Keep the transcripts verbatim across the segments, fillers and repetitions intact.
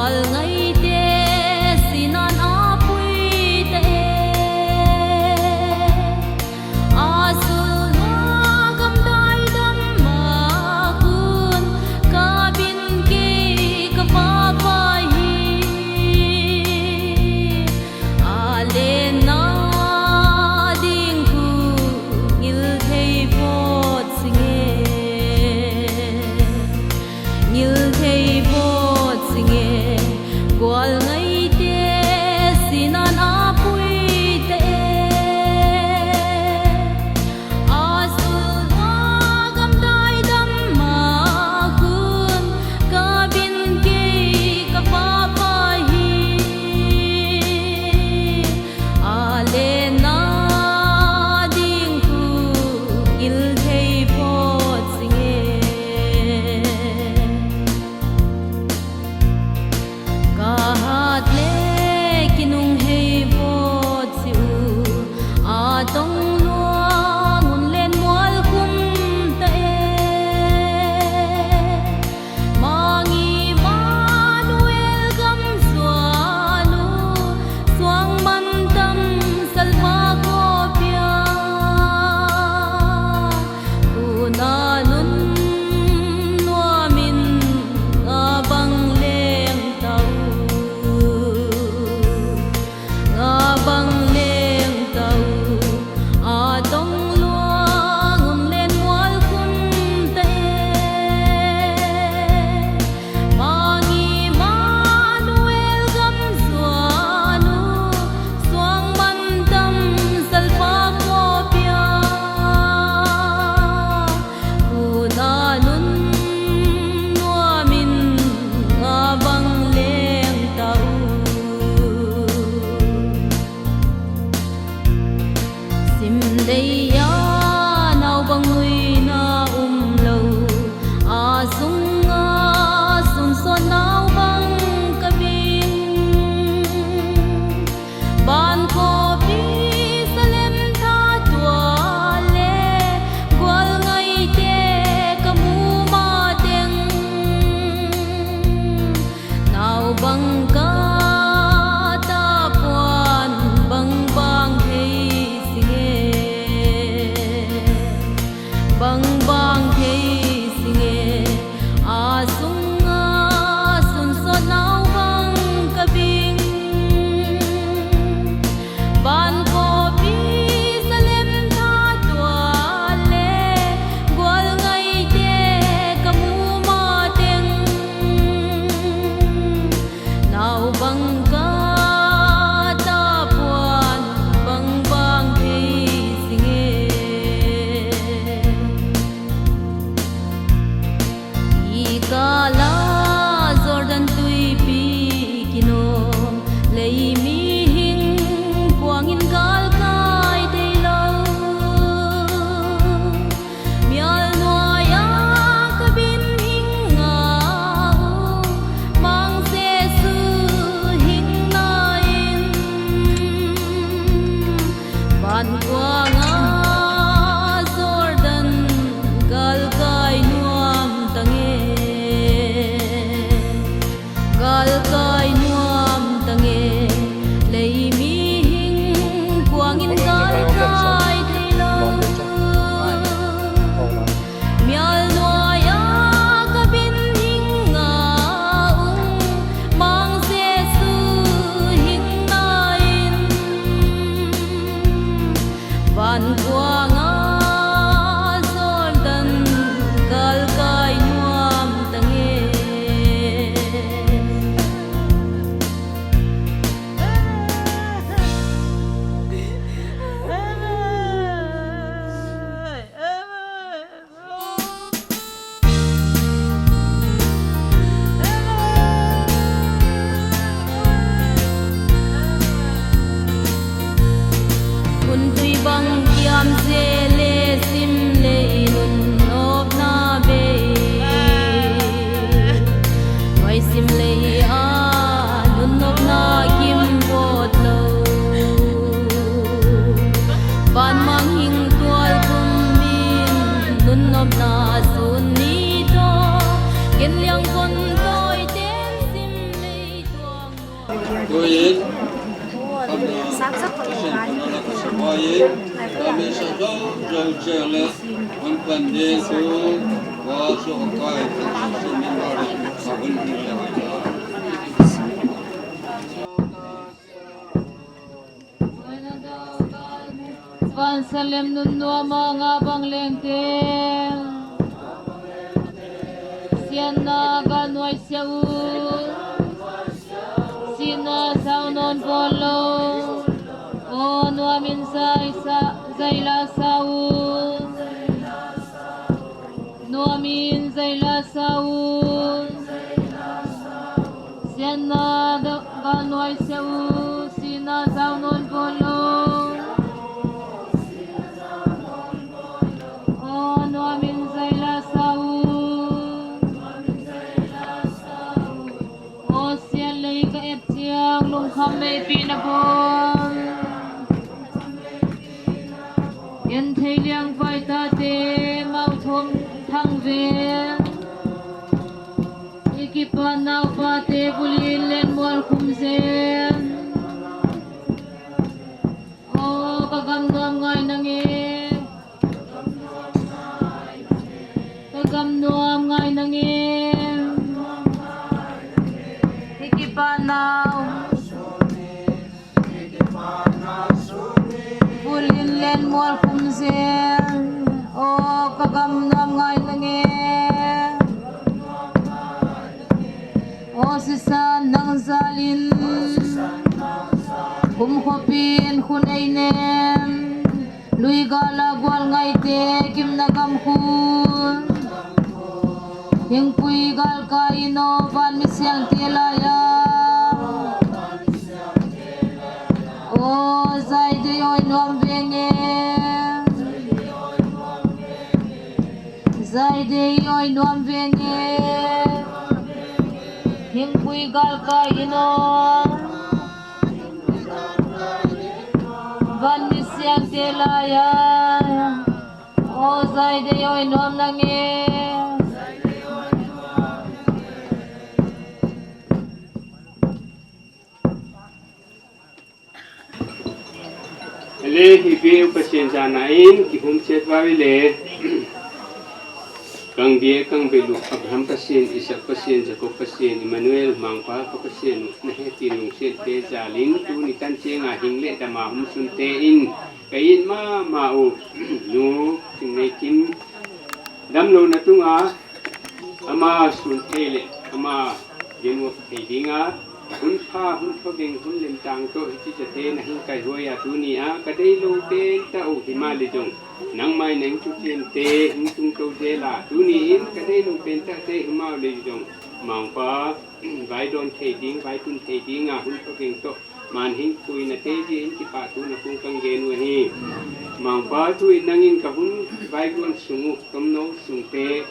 Alngaite sinan apui ta e. Asulna gamdai dam a khun kabin kei kavahpa hi. Alena ding khu ngil thei vot singe. Ngil thei vot singe. Gual ngaite sinan apui ta e. Asulna gamdai dam a khun kabin kei kavahpa hi. Alena ding khu ngil thei vot singe. Kahat le kinung hei vot si u, atong luang un len mual khun ta e. Mangi Manuel gam suan u, suang man tam salva ko pia. Kuna nun nuamin nga bang leng tau, nga bang leng tau, atong luang un len mual khun ta e. Mangi Manuel gam suan u, suang man tam salva ko pia. Kuna nun nuamin nga bang leng tau. Sim lei a nau bang nuina um lou, a sunga sun sot nau bang kabing. Ban khopi salem tha tua le, gual ngaite kamu ma teng. Nau bang kata puan bang bang thei singe. Bang bang thei singe. A sunga sun sot nau bang kabing. Ban khopi salem tha tua le, gual ngaite kamu ma teng. Nau bang kata puan bang bang thei singe. I kala Jordan tuipi kinong, lei mihing kuangin gal kai thei lou. Mial nuaia kabin hing nga u, Mang Jesu hing na in. Van kuanga Jordan gal kai nuam tange. Gal kai nuam tange, lei mihing kuangin gal kai thei lou. Mial nuaia kabin hing nga u, Mang Jesu hing na in. Van kuanga Jordan gal kai nuam tange. Hun tui bang kiam se le sim lei nun nopna bei. Vai sim lei a nun nopna kim bot lou. Van mang hing tual kum min nun nopna sun ni to. Ken liang kon toi ten sim lei Vansalem nun nuam a nga bang leng te. Siatna gal nuai sia u. Sihna sao non bol lou. O nuam in zai sa, zai la sa u. Nuam in zai la sa u. Siatna gal nuai sia u. Sihna sao non bol lou. O nuam in zai la sa u. O siat lei ka et chiang lungkham meipi na bol. Genthei liangvai tate mau thom thang ve. I kipa naupa te bulin len mual khum zen. O ka gam nuam ngai nange. Ka gam nuam ngai nange. I kipa nau. Bulin len mual khum zen. O ka gam nuam ngai nange. O sisan nang jalin. Khum khopin khun ei nem. Lui gala gual ngaite gimna gam khun. Hingpui gal ka ino van mi siang te laiya. O zai dei oi nuam venge. Zai dei oi nuam venge. Hingpui gal ka ino. Van mi siang te laiya. O zai dei oi nuam nange. Ele hi biu Pathen jana in kihum chet vau le. Kang bia kang belu Abraham Pathen, Isaac Pathen, Jacob Pathen, Emmanuel, Mangpa ka Pathen u, na hepi nung chet te jalin tuni tan chenga hing le dama hum sun te in. Ka in mama u, nu, Chingneikim, damlouna tunga, ama sun thei le, ama genop thei dinga, hun pha, hun thoveng, hun lemtang toh, hiche jate na hing kai hoiya tunia, ka deilou pen tah u hima le jong, nangma in nang thuchim te, hung tung tou te la, tuni in ka deilou pen tah te hima le jong, Mangpa, vaidon thei ding, vaitun thei dinga, hun thoveng toh, Man hing puina te jeh in kipah thu na kong kang gen u ahi. Mangpa thu in nangin ka hun vaiguan sung u, tomno sung te,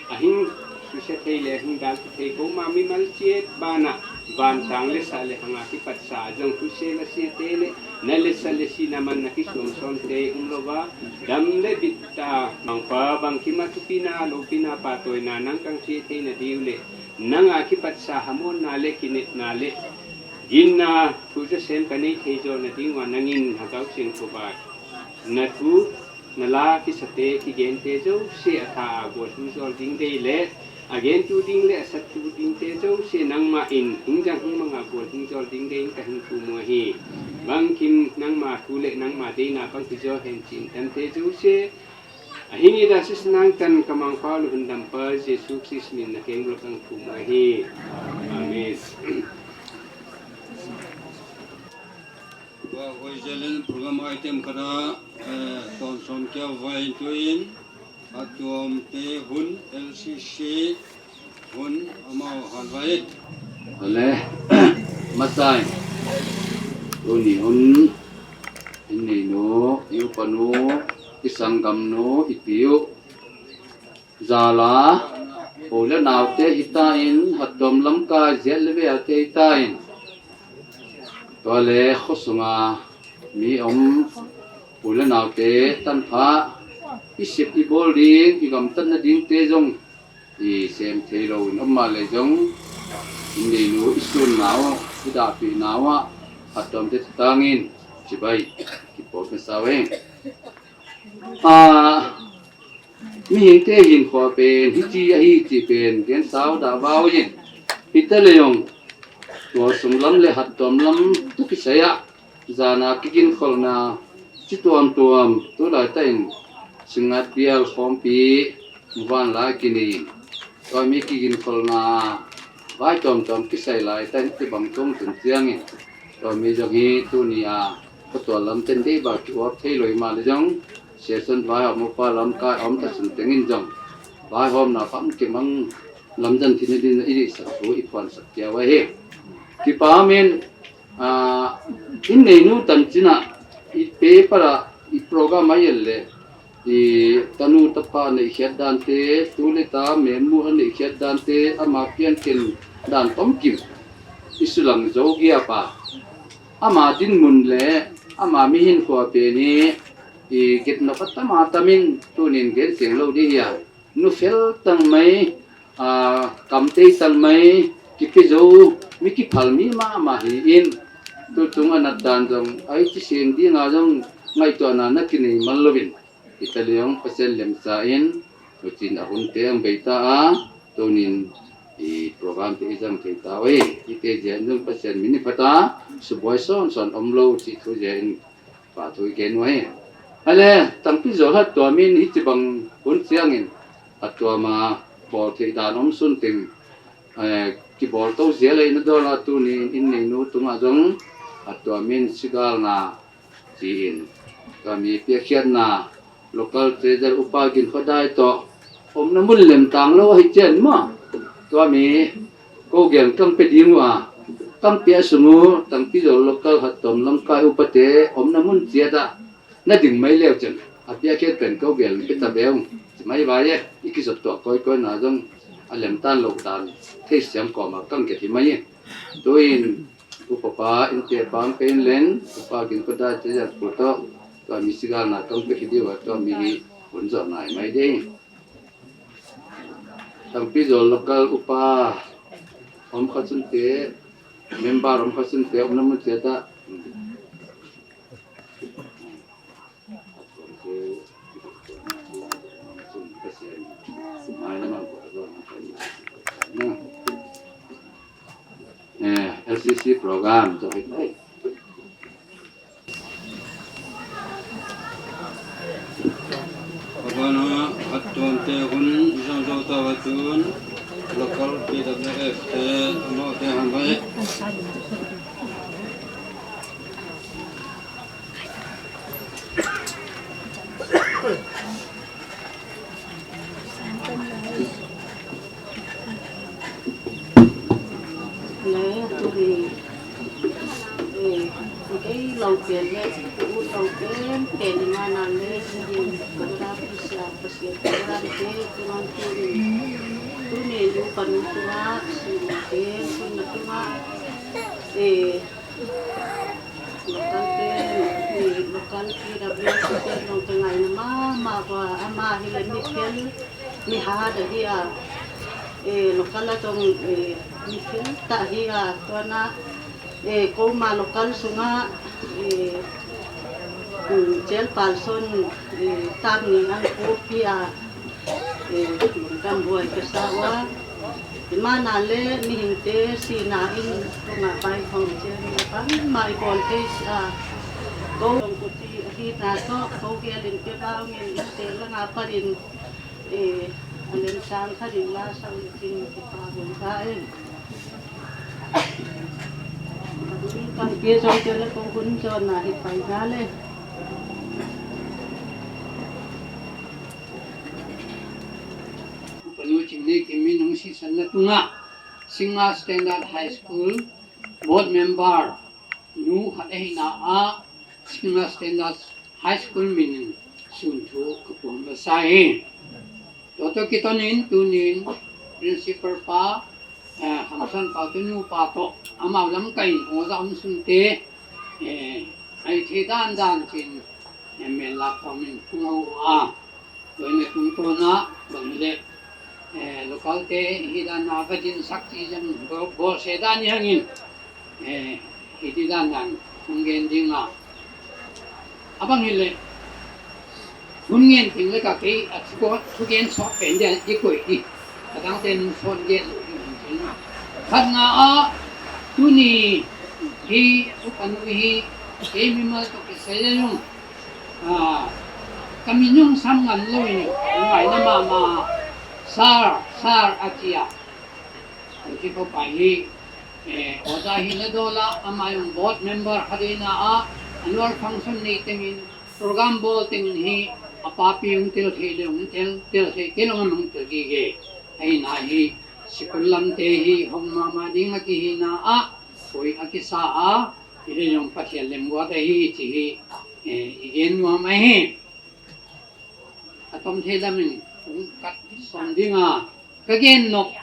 ahing susia thei le, ahing dal thei ko ma mimal chet bana, van tang le sa le hanga kipatsa jong thuse la se te le, na le sa le si na man na kisom som te umlou va, dam le bit ta, Mangpa bangkima thupina, loupina, patoina, nang kang che thei na diu le, nanga kipatsa hamon na le, kinet na le, Ginna thu jasem ka nei thei jo na ding uva nangin Lhagao Theng thupha na thu na la kisate kigente jouse atha a gol hung jol ding dei le agentu ding le asattu ding te jouse nangma in hung jang hung manga gol hung jol ding dei in ka hung thum u ahi. Bangkim nangma thu le nangma deina bang kijo hen chin tante jouse Ahin ida sisnang tan ka Mangpa le Hundampa Jesu Christ min na keng bul kang thum u ahi. Amen. Wa hoi jelen program item kada, eh, ton som kia vai tuin, atom te hun L C C, Hun amau halvai. Ale, masai. Tuni hun, in neinu, i upanu, i sanggamnu, i piu. Jala, u le nau te hitan, hatom lamkai, jel le ve te hitan. Tua le, khosunga, mi om, u le nau te, tanpha, i sep i bol ding, i gamtatna ding te jong, I sem thei lou in, ama le jong, in neinu, i sun nau, i dahpi nau a, atom te tangin, Chibai, kipah masa uve. Ah, mihingte hinkho pen, hiche ahi ti pen, gen sao da vau in. Hita le jong, tua sung lam le hattom lam tu kisai a, jana kiginkholna, chi tuam tuam, tulai tah in, singngat pial khompi, van la kini. Tua mi kiginkholna, vai tuam tuam kisai lai tah in, ti bang tung tun chiang in. Tua mi jong hi, tuni a, Ka tua lam ten dei ba ki-op thei lou ma le jong, session vaihom upa lamkai om ta sun teng in jong, vaihomna pang kimang lam jan thina din i sak thu i phuan sak kia uve. Kipah min, ah, in neinu tan china, i paper a, i program a i el le, i tanu tapa neikhiat dan te, tu le ta memu a neikhiat dan te, ama pian ken dan tom kim, i sulang jo gia pa. Ama dinmun le ama mihin khua pen hi, i, gitna ka tama tamin tunin gen seng lou di hi a. Nu fel tang mai, a, kam tei tang mai, kipe jou, mi kiphal mi mama hi in. Tu chung a nat dan jong, ai chi seng ding a jong ngaituana na kinei mal louvin. Hita le jong Pathen lemsa in, tuchin a hun te ang bei ta a, tunin i program te i jang thei ta uve, hiti jeh in jong Pathen min i phat a, suboi son son om lou chi thu jeh in, pa thu i gen uve. Ale, Tangpi Jol hattuam in hichi bang hun chiang in, hattuam a bol thei dan om sun teng, eh, kibol to jia le in a dol a tunin in neinu tung a jong, hattuam in sigalna, Tiin, tua mi piakhiatna, local treasurer upa Ginkhodai toh, omna mun lem tang lou ahi chen ma. Tua mi, kou gel kang pe ding ua, kang pe a sung u, Tangpi Jol local hattuam lamkai upa te, omna mun chia ta, na ding mai leu chen, a piakhiat pen kou gel pe ta beu, mai vai e, i kijot toh koi koi na jong, a lem tan lou tan, thei siam koma kang ke thi mai e. Tuin, Upa pa, in te pang pen len, upa Ginkhodai te jat pu toh, tua mi sigalna tong pe ki diu a, tua mi hi hun jo nai mai de. Tangpi Jol local upa, om kha chun te, member om kha chun te, omna mun te ta. Eh, L C C program, so, eh. Abana, hattuam te hun jong jo ta va tun, local P W F te, amaute ham vai. Le, tu hi, eh, kei lou pen le, u lou pen, pen ni ma na le, ni ko ra pi sa, pa si ko ra te, tu man tu ni, tu ni lu pa nu tu ma, si ma te, tu na tu ma, eh, Local te, mi local P W C te jong ka ngaina mama uva, ama hi le mi fel, mi hat ahi a. Eh, local a jong, eh, mi fel tah ahi a, tua na, eh, koima local sunga, eh, um, chairperson, eh, tam ni an ko pi a, Eh, lungdam huai kasa uva. Ima na le mihing te sina in tunga pai hong chen na pang mai kon te sa. Ko long ko ti hi na to ko ke len pe ba ngin te la nga pa din. Eh, alen sang kha din la sa u tin ki pa hong ka en. Kan ke jong te le ko hun jong na hi pai na le. Upanu Chingneikim in hung sisan na tunga, Singha Standard High School Board Member nu khat ahina a, Singha Standard High School min in sun thu ka puang masa e. Tua toh kiton in tunin Principal pa, eh, Hamson pa toh nu pa toh, amau lamkai in oja um sun te, eh, ai thei dan dan chin, eh, mel lak khom in kung ho a. Tua in a tungtawn a, bang hile, eh, local te hi dan a va din sak ti jang bo, bol se dan hi hangin, eh, hiti dan dan hung gen ding a, Abang hile, hun ngen ting le ka kei a thuko, thugen sot pen dia i koi di. Adang te nun sot gen lo di hun ting. Khat nga a, tuni hi, u kanu hi, kei mimal to kisai le yung. A, kami nyung sam ngan lo in, ngai na ma ma, sar, sar a tia. Ti ko pa hi, eh, oja hi na dola, ama yung board member hadina a, annual function nei tengin, program bol tengin hi, a papi yung tel thei le yung tel, tel thei, tel yung yung tel gi ge. Ai na hi, sikul lam te hi, hong ma ma ding a ki hi na a, koi a ki sa a, i le yung Pathian lem gua te hi, ti hi, eh, i gen nuam a hi. A tom thei lam in, kung kat som ding a, ka gen nok.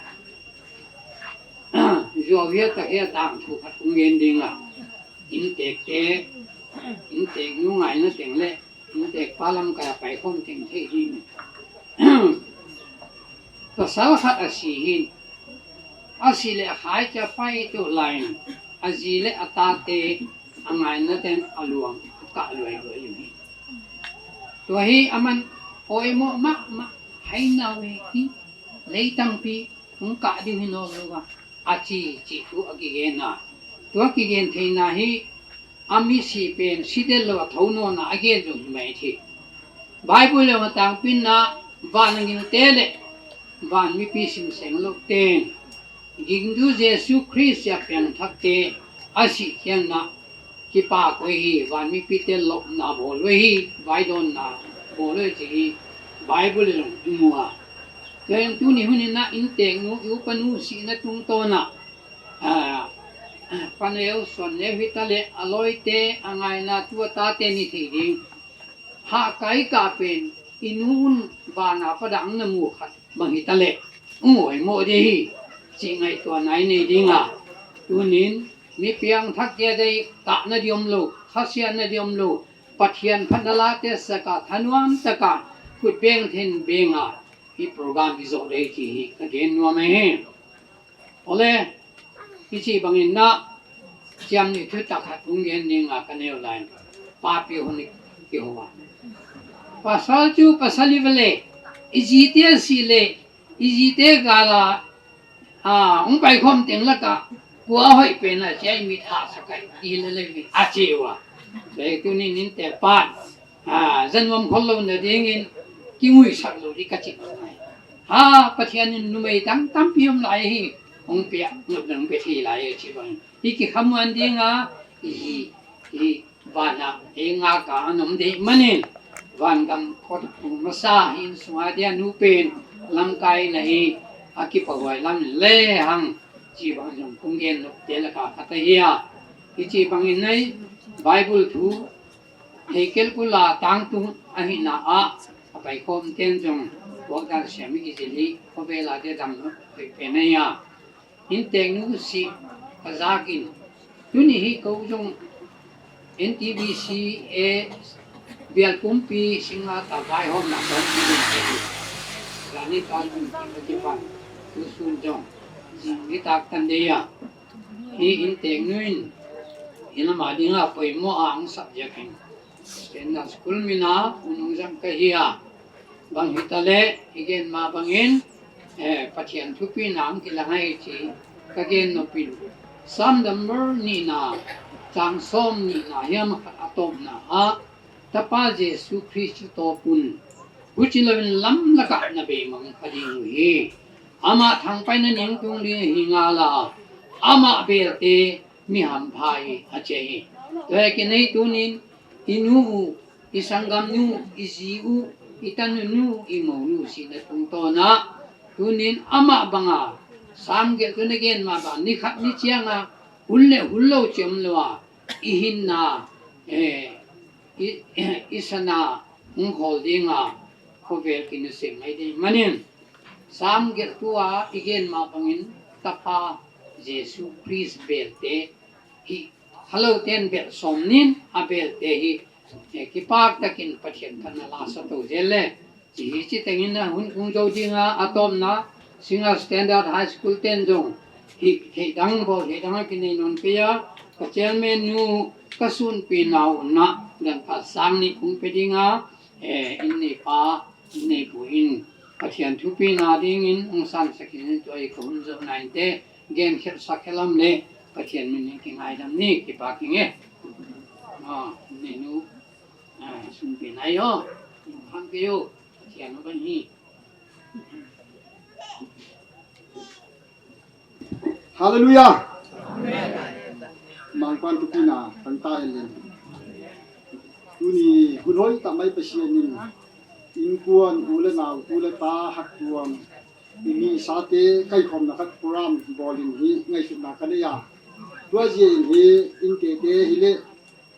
Zuau hia ta hia tang thu khat kung gen ding a. In tek te, in tek nu ngai na teng le, in tek pa lam ka pai khom teng thei ding. Pasal khat a si hin. A si le a khai cha pai tu lain. A zi le a ta te, a ngai na ten a luang, a ka luai luai yu hi. Tua hi aman, oi mo ma, ma, hai na ve hi, lei tang pi, kung ka diu hi no lo va. A chi, chi thu a ki gen na. Tua ki gen thei na hi, a mi si pen, si del lo a thou no na, a gen lo hi mai thi. Bible le ma tang pin na, van ngin te le, van mi pi sim seng lo ten. Gingdu Jesu Christ a piang thak te, a si kian na, kipa koi hi, van mi pi te lop na bol lo hi, vai don na bol lo chi hi, Bible le long i mu a. Tua in tuni hun in na in tek nu, i upa nu si na tung to na, a, paneu son ne hi ta le, a loi te, a ngai na tua ta te ni thei ding. Ha kai ka pen, i nu un vana pa dang na mu khat, bang hi ta le. Ung oi mo de hi, chi ngai tua nai nei ding a. Tunin, mi piang thak kia dei, ka na diom lo, khasia na diom lo, Pathian phat na la te saka, thanuam taka, kut beng then beng a, hi program i zo dei chi hi, ka gen nuam e he. Ole, kichi bangin na, chiam ni thu tak khat hung gen ni nga ka neu lai. Papi hon ni ki hoa. Pasal chu, pasal i vele, i ji te si le, i ji te gala, a, hung pai khom teng laka, kua hoi pe na, chia i mit ha sakai, i le le mi, a chi wa. Le tu ni nin te pat, a, zan wam khol lo na ding in, ki ngui sak lo di ka chi. Ha, Pathian in numei tam, tampi um lai hi, hung pia, nup nang pe thi lai hi chi bang. Hi ki khamuan ding a, hi, hi, vana, hi nga ka anom dei manin, van gam khot hung masa, hi in sunga dia nu pen, lam kai na hi, a ki pa huai lam le hang, chi bang jong kung gen nup te la ka khat a hi a. Hi chi bang in nei, Bible thu, Hei kel kula tang tu a hi na a, a pai khom ten jong, wak dan siam i ki zil hi, khovel a te dam no, hoi pe na ya. In teng nu si, ka zak in. Tuni hi ko jong, N T B C A, bial pumpi, singa ta vai hom na kong ki din te. Rani ta jong ki ka ki pan, tu sun jong, ni tak tan de ya. Hi in teng nu in, in ama ding a poimo a ang subject in. Standard school mina, unung jang ka hi a. Bang hi ta le, i gen ma bangin, eh, Pathian thupi na ang ki la ngai chi, ka gen no pin. Sam number ni na, chang som ni na, hiam khat a tom na a, Tapa Jesu Christ to pun. Huchi lo in lam la ka na be mang ka ding hi. Ama thang pai na ning tung li hi nga la. Ama bel te, mi ham pha hi, a che hi. Tua ki nei tunin, i nu u, i sanggam nu, i ji u, i tanu nu, i mo nu si na tung to na. Tunin ama banga, sam gel tu na gen ma bang, ni khat ni chiang a, hul le hul lo chem lo a, i hin na, eh, i, i sana, hung khol ding a, khovel ki nu sem mai ding manin. Sam gel tu a, i gen ma bangin, Tapa, Jesu Christ bel te, hi, Halo ten bel som nin a bel te hi, eh, kipak takin Pathian kan na la sa to zel le. Chi hi chi tengin a hun kung zo ding a, a tom na, Singa Standard High School ten jong. Hi, hi dang bo, hi dang a ki nei non pe ya, ka chairman nu, Ka sunpi nau na, dan pha sang ni kung pe dinga, eh, in nei pa, in nei pu in, Pathian thupi na dingin, ang san sakin in tua i ka hun zo na in te, gen khel sa khelam le, Pathian min in ki ngai dam ni, ki pa ki nge. Ah, ni nu, ah, sunpi nai yo, in khang ke yo, Pathian ban hi. Hallelujah. Mangpan tupina tangta elen. Tuni hun hoi ta mai Pathian in, inkuan u le nau, u le ta, hattuam, i mi sate kaikhomna khat program bolin hi ngaisutna ka nei a. Tua jeh in hi in tete hi le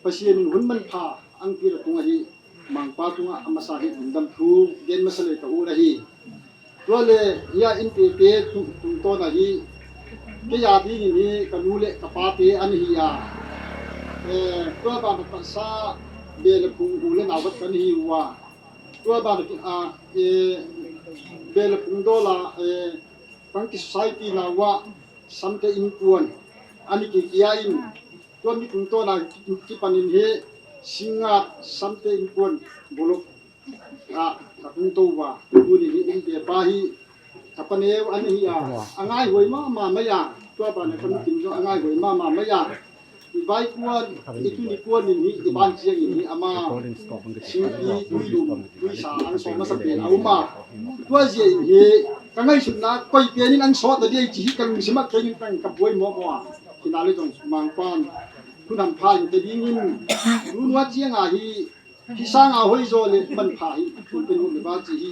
Pathian in hun manpha ang pia tunga hi, Mangpa tunga amasa hi lungdam thu gen masa le ka u ahi. Tua le, hia in tete tu, tungtawn a hi, kei a dingin hi, ka nu le ka pa te an hi a. Eh, tua ban a pasa, be le phung u le nau vat kan hi ua. Tua ban a ki, a, eh, be le phung dola, eh, Pangki society na ua, Samte inkuan. Ani ki kia in, tua mi tungtawn a ki, ki panin hi, Singngat Samte inkuan, bolok. A, ka tung to uva, tuni hi in te pa hi, ka paneu an hi a, a ngai hoi mama mai a, tua pa na ka mitin jo a ngai hoi mama mai a. I vai kuan, i tuni kuan in hi, i ban chiang in hi, ama, singpi, tui lum, tui sa, ang so masa pen, a uma. Tua jeh in hi, ka ngaisutna, koi pen in ang so ta dia chi hi, ka lungsim a kei in tang ka buai mo mo a. Kina le jong, Mangpan, hun hampha in te ding in, tuni a chiang a hi, Hi sanga hoi jo le manpha hi, kun pen hun le ba chi hi,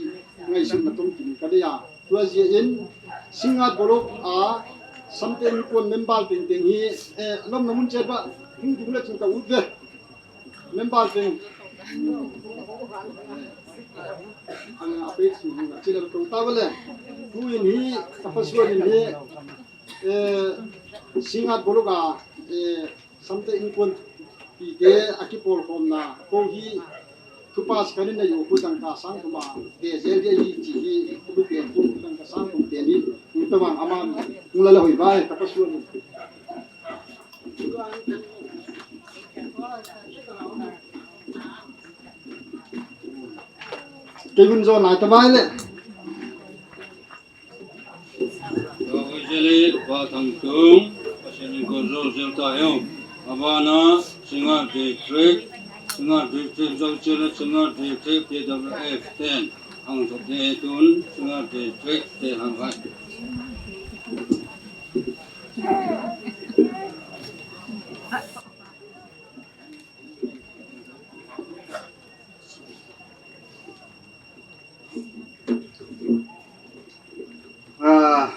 ngaisutna tong kin ka dei a. Tua jeh in, Singngat bolok a, Samte inkuan member tengteng hi, eh, nom na mun chet ba, hung ding le chung ka ut ve. Member teng. Ang a pe su hung a, chi le to ta ba le. Tu in hi, ka pa suan in hi, eh, Singngat bolok a, eh, Samte inkuan pi te a kipolkhomna, ko hi thupa si kanin na yo ku dangka sang kuma, te jel dia hi chi hi, ku te ku dangka sang kum te ni, ku ta bang ama, ku la la hoi bai, ka pa suan. Ke gun jo na ta bai le. Tua hoijeh le, Pa Thangtung, Pathen in kon jol jel ta hen. Abana, Singngat District, Singngat District jong chule, Singngat District T W F ten. Ang thot te tun, Singngat District te hang hai. Ah,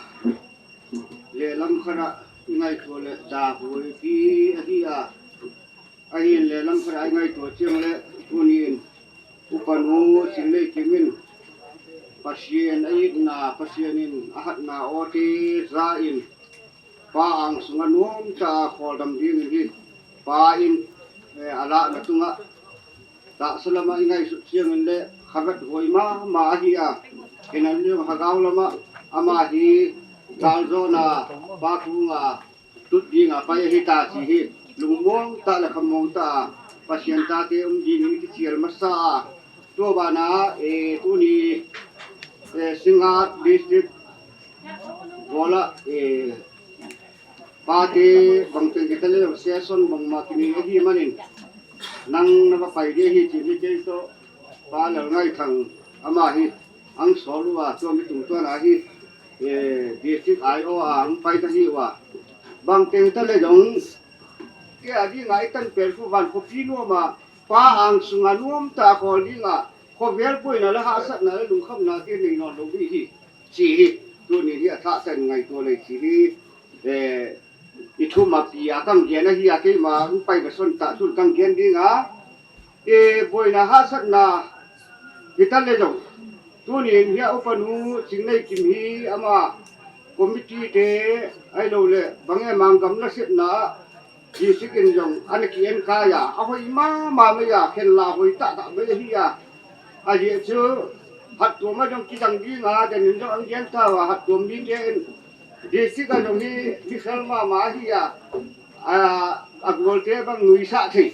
le lam khat a i ngaito le da hoi pi ahi a. Ahin le lam khat a i ngaito chiang le tunin Upa nu Chingneikim in Pathen a itna, Pathen in a hatna o te za in Pa angsunga nuam ta a kholdam ding in hi, Pa in, eh, a lahna tunga tahsa lama i ngaisut chiang in le khavet hoi mama ahi a. Hinlah lhagao lama ama hi taljona Pa kunga tut dinga pai ahi ta chi hi lungmong ta le khamong ta a Pathen tate um ding in kichial masa a. Tua bana, eh, tuni, eh, Singngat District bola, eh, Pate bang teng kita le session bang ma kini ahi manin. Nang na va pai de hi chi ni kei to pa Lalngaithang ama hi ang sol uva tua mi tung tua na hi, eh, district I O a ang pai ta hi uva. Bang teng ta le jong ke a dinga i tan pel fu van ko pi nuam a pa angsunga nuam ta khol dinga khovel boina le hahsatna le lungkhamna te nei nawn lou ding hi. Chi hi, tuni hi a thah tan ngaito lei chi hi, eh, i thum a pi a kang gen ahi a keima, hung pai ka son ta, tun kang gen ding a, eh, boina hahsatna, hi ta le jong. Tuni hi a upa nu, Chingneikim hi ama, committee te, ahilou le, bang e mang gam na sitna, District in jong ana ki en kai a, a hoi mama mai a, khen la hoi tah tah mai ahi a. Ajeh chu, hattuam a jong kidang ding a, den in jong ang gen ta uva, hattuam ding te in. District a jong hi, mi fel mama ahi a. A, Agolte bang nuisah thei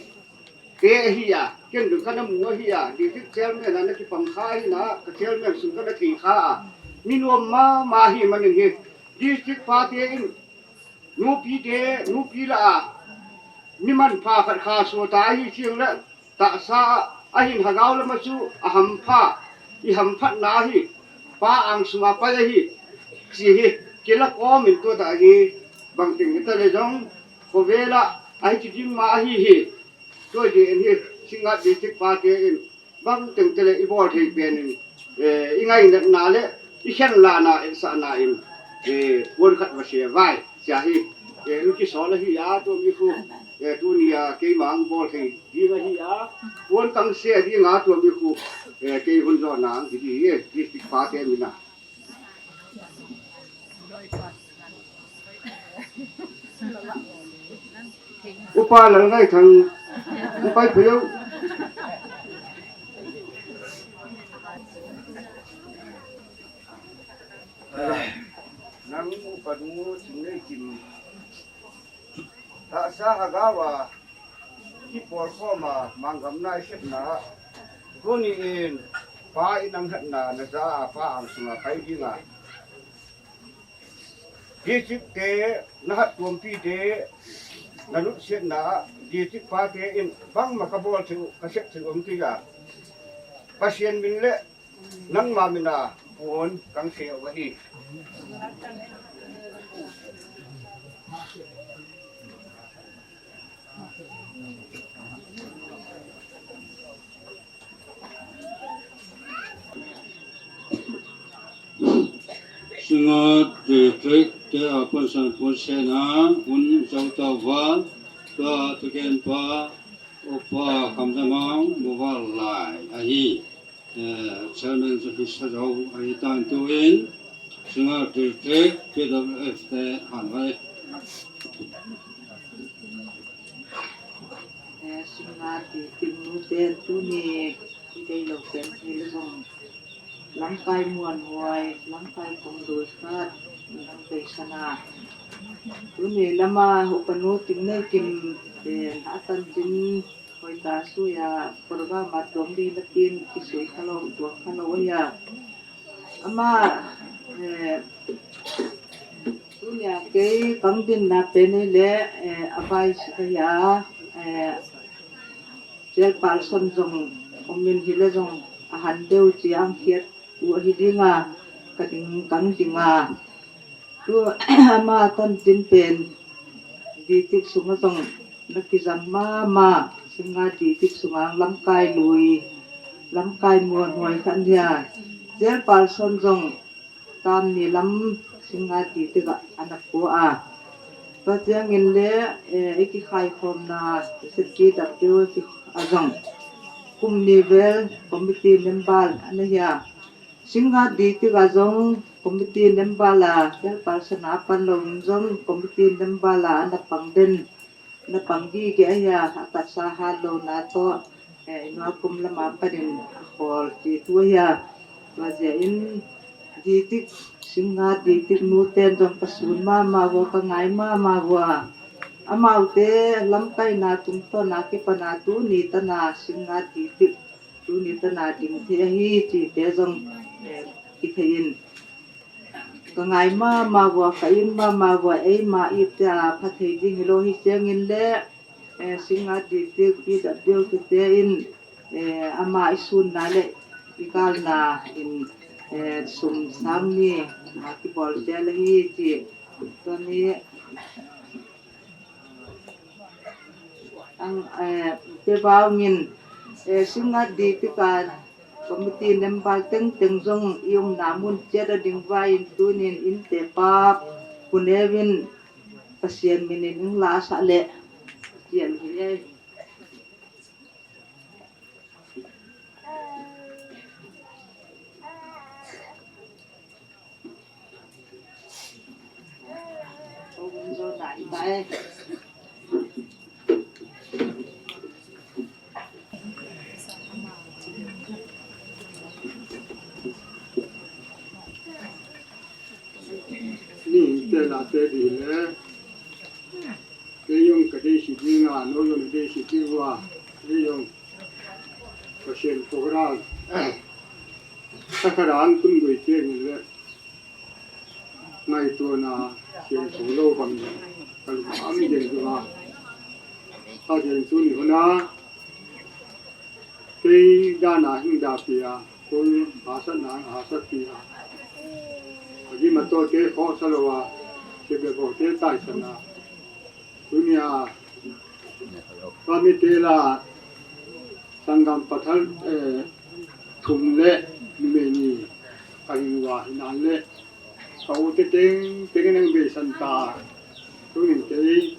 te ahi a, ken dun kana mu ahi a, district chairman a na kipang kha ahi na, ka chairman sung kana thei kha a, mi nuam mama hi manin hi, district pate in, nupi te, nupi la a, mi manpha khat kha so ta ahi ching le, tahsa a hin Hagao lama chu ahampha, i hamphatna hi, Pa Angsunga pai ahi, chi hi, kila komin tua ta hi, bang ting hi ta le jong, khovel a, ahi chi ding ma ahi hi, tua hi en hi, Singngat district pate in, bang ting te le i bol thei pen in, eh, i ngainatna le, i khenlana, i sahna in, eh, puan khat va se vai, sia hi, eh, in kisol ahi a, tua mi khu, eh, tuni a, keima ang bol thei ding ahi a, puan kang se ding a, tua mi khu, eh, kei hun jo na ang hi di, eh, district pate mina. Upa Lalngaithang, Upa Phayou. Nang Upa nu Tingneikim. Tahsa Hagao a, kipol khom a, manggam na i sepna. Tuni in, Pa in ang hatna, na ja a, Pa Angsunga pai ding a. District te, na hattuampi te, na lutsetna, district pate in, bangma ka bol thei u, ka sep thei u um kei a. Pathen min le, nangma min a, puan kang se u ahi. Singngat district te a puan sang puan sena, un jao ta va, tua thugen pa, Upa Khamjamang, Muval Lai, ahi. Eh, chairman chu hi sa jao, ahi tan tuin, Singngat district, P W F te han vai. Eh, Singngat district nu te tuni, i dei lo pen thei le jong. Lamkai muanhuai, lamkai kong doi khat, lamkai sana. Tuni lama Upa nu Tingneikim, eh, na tan tin, Hoitah suya, program a tuam ding na tin, kisui kha lo, tuam kha lo ahi a. Ama, eh, tunia kei kang dinna pen le, eh, a vice ahi a, eh, chairperson jong, um in hile jong, a han deu chi ang khiat u ahi ding a, ka ding kang ding a. Tu ama tan tin pen, district sunga jong na kijang mama, Singngat district sunga lamkai lui, lamkai muanhuai khat ahi a. Chairperson jong tam ni lam Singngat district a ana pu a. Tua chang in le, eh, i kikhai khomna, S P W a jong. Kum ni vel committee member ana hi a. Singngat district a jong committee member la, chairperson a pan lo jong committee member la, ana pang den, ana pang gige ahi a, a tahsa hat louna toh, eh, i nu a kum lama panin a khol ti tu ahi a. Tua jeh in district, Singngat district nu ten jong ka sun mama vo, ka ngai mama vo a. Amaute lamkaina tungtawn a kipan a tuni tan a Singngat district tuni tan a ding thei ahi ti te jong, eh, kithei in. Ka ngai mama vo, ka in mama vo, eima ite a pha thei ding hilou hi chang in le, eh, Singngat district P W F te in, eh, ama i sunna le i kalna in, eh, sum sang ni, a kibol tel ahi ti. Tuni Ang, eh, te bau min, eh, Singngat district a committee member tengteng jong i umna mun chet a ding vai in tunin in te pa pu nevin Pathen min in ing la sa le chian hi e. Ni te la te di le. Te yung ka Deisih dinga, nou jong deisih diuva, ei jong Pathen program sakharan tun goi teng le, ngaituana siam tho lou bang ka lung am jeng jong a. Ka jeng tuni huna, kei dana hing da pia, koi hahsatna hahsat pia. Agi mato te khosa lou a, kebe bo te taisana. Tunia, kami te la, sanggam pathal, eh, thum le numei ni ka hing uva hinan le, ka u te teng teng nang beisan ta, tunin kei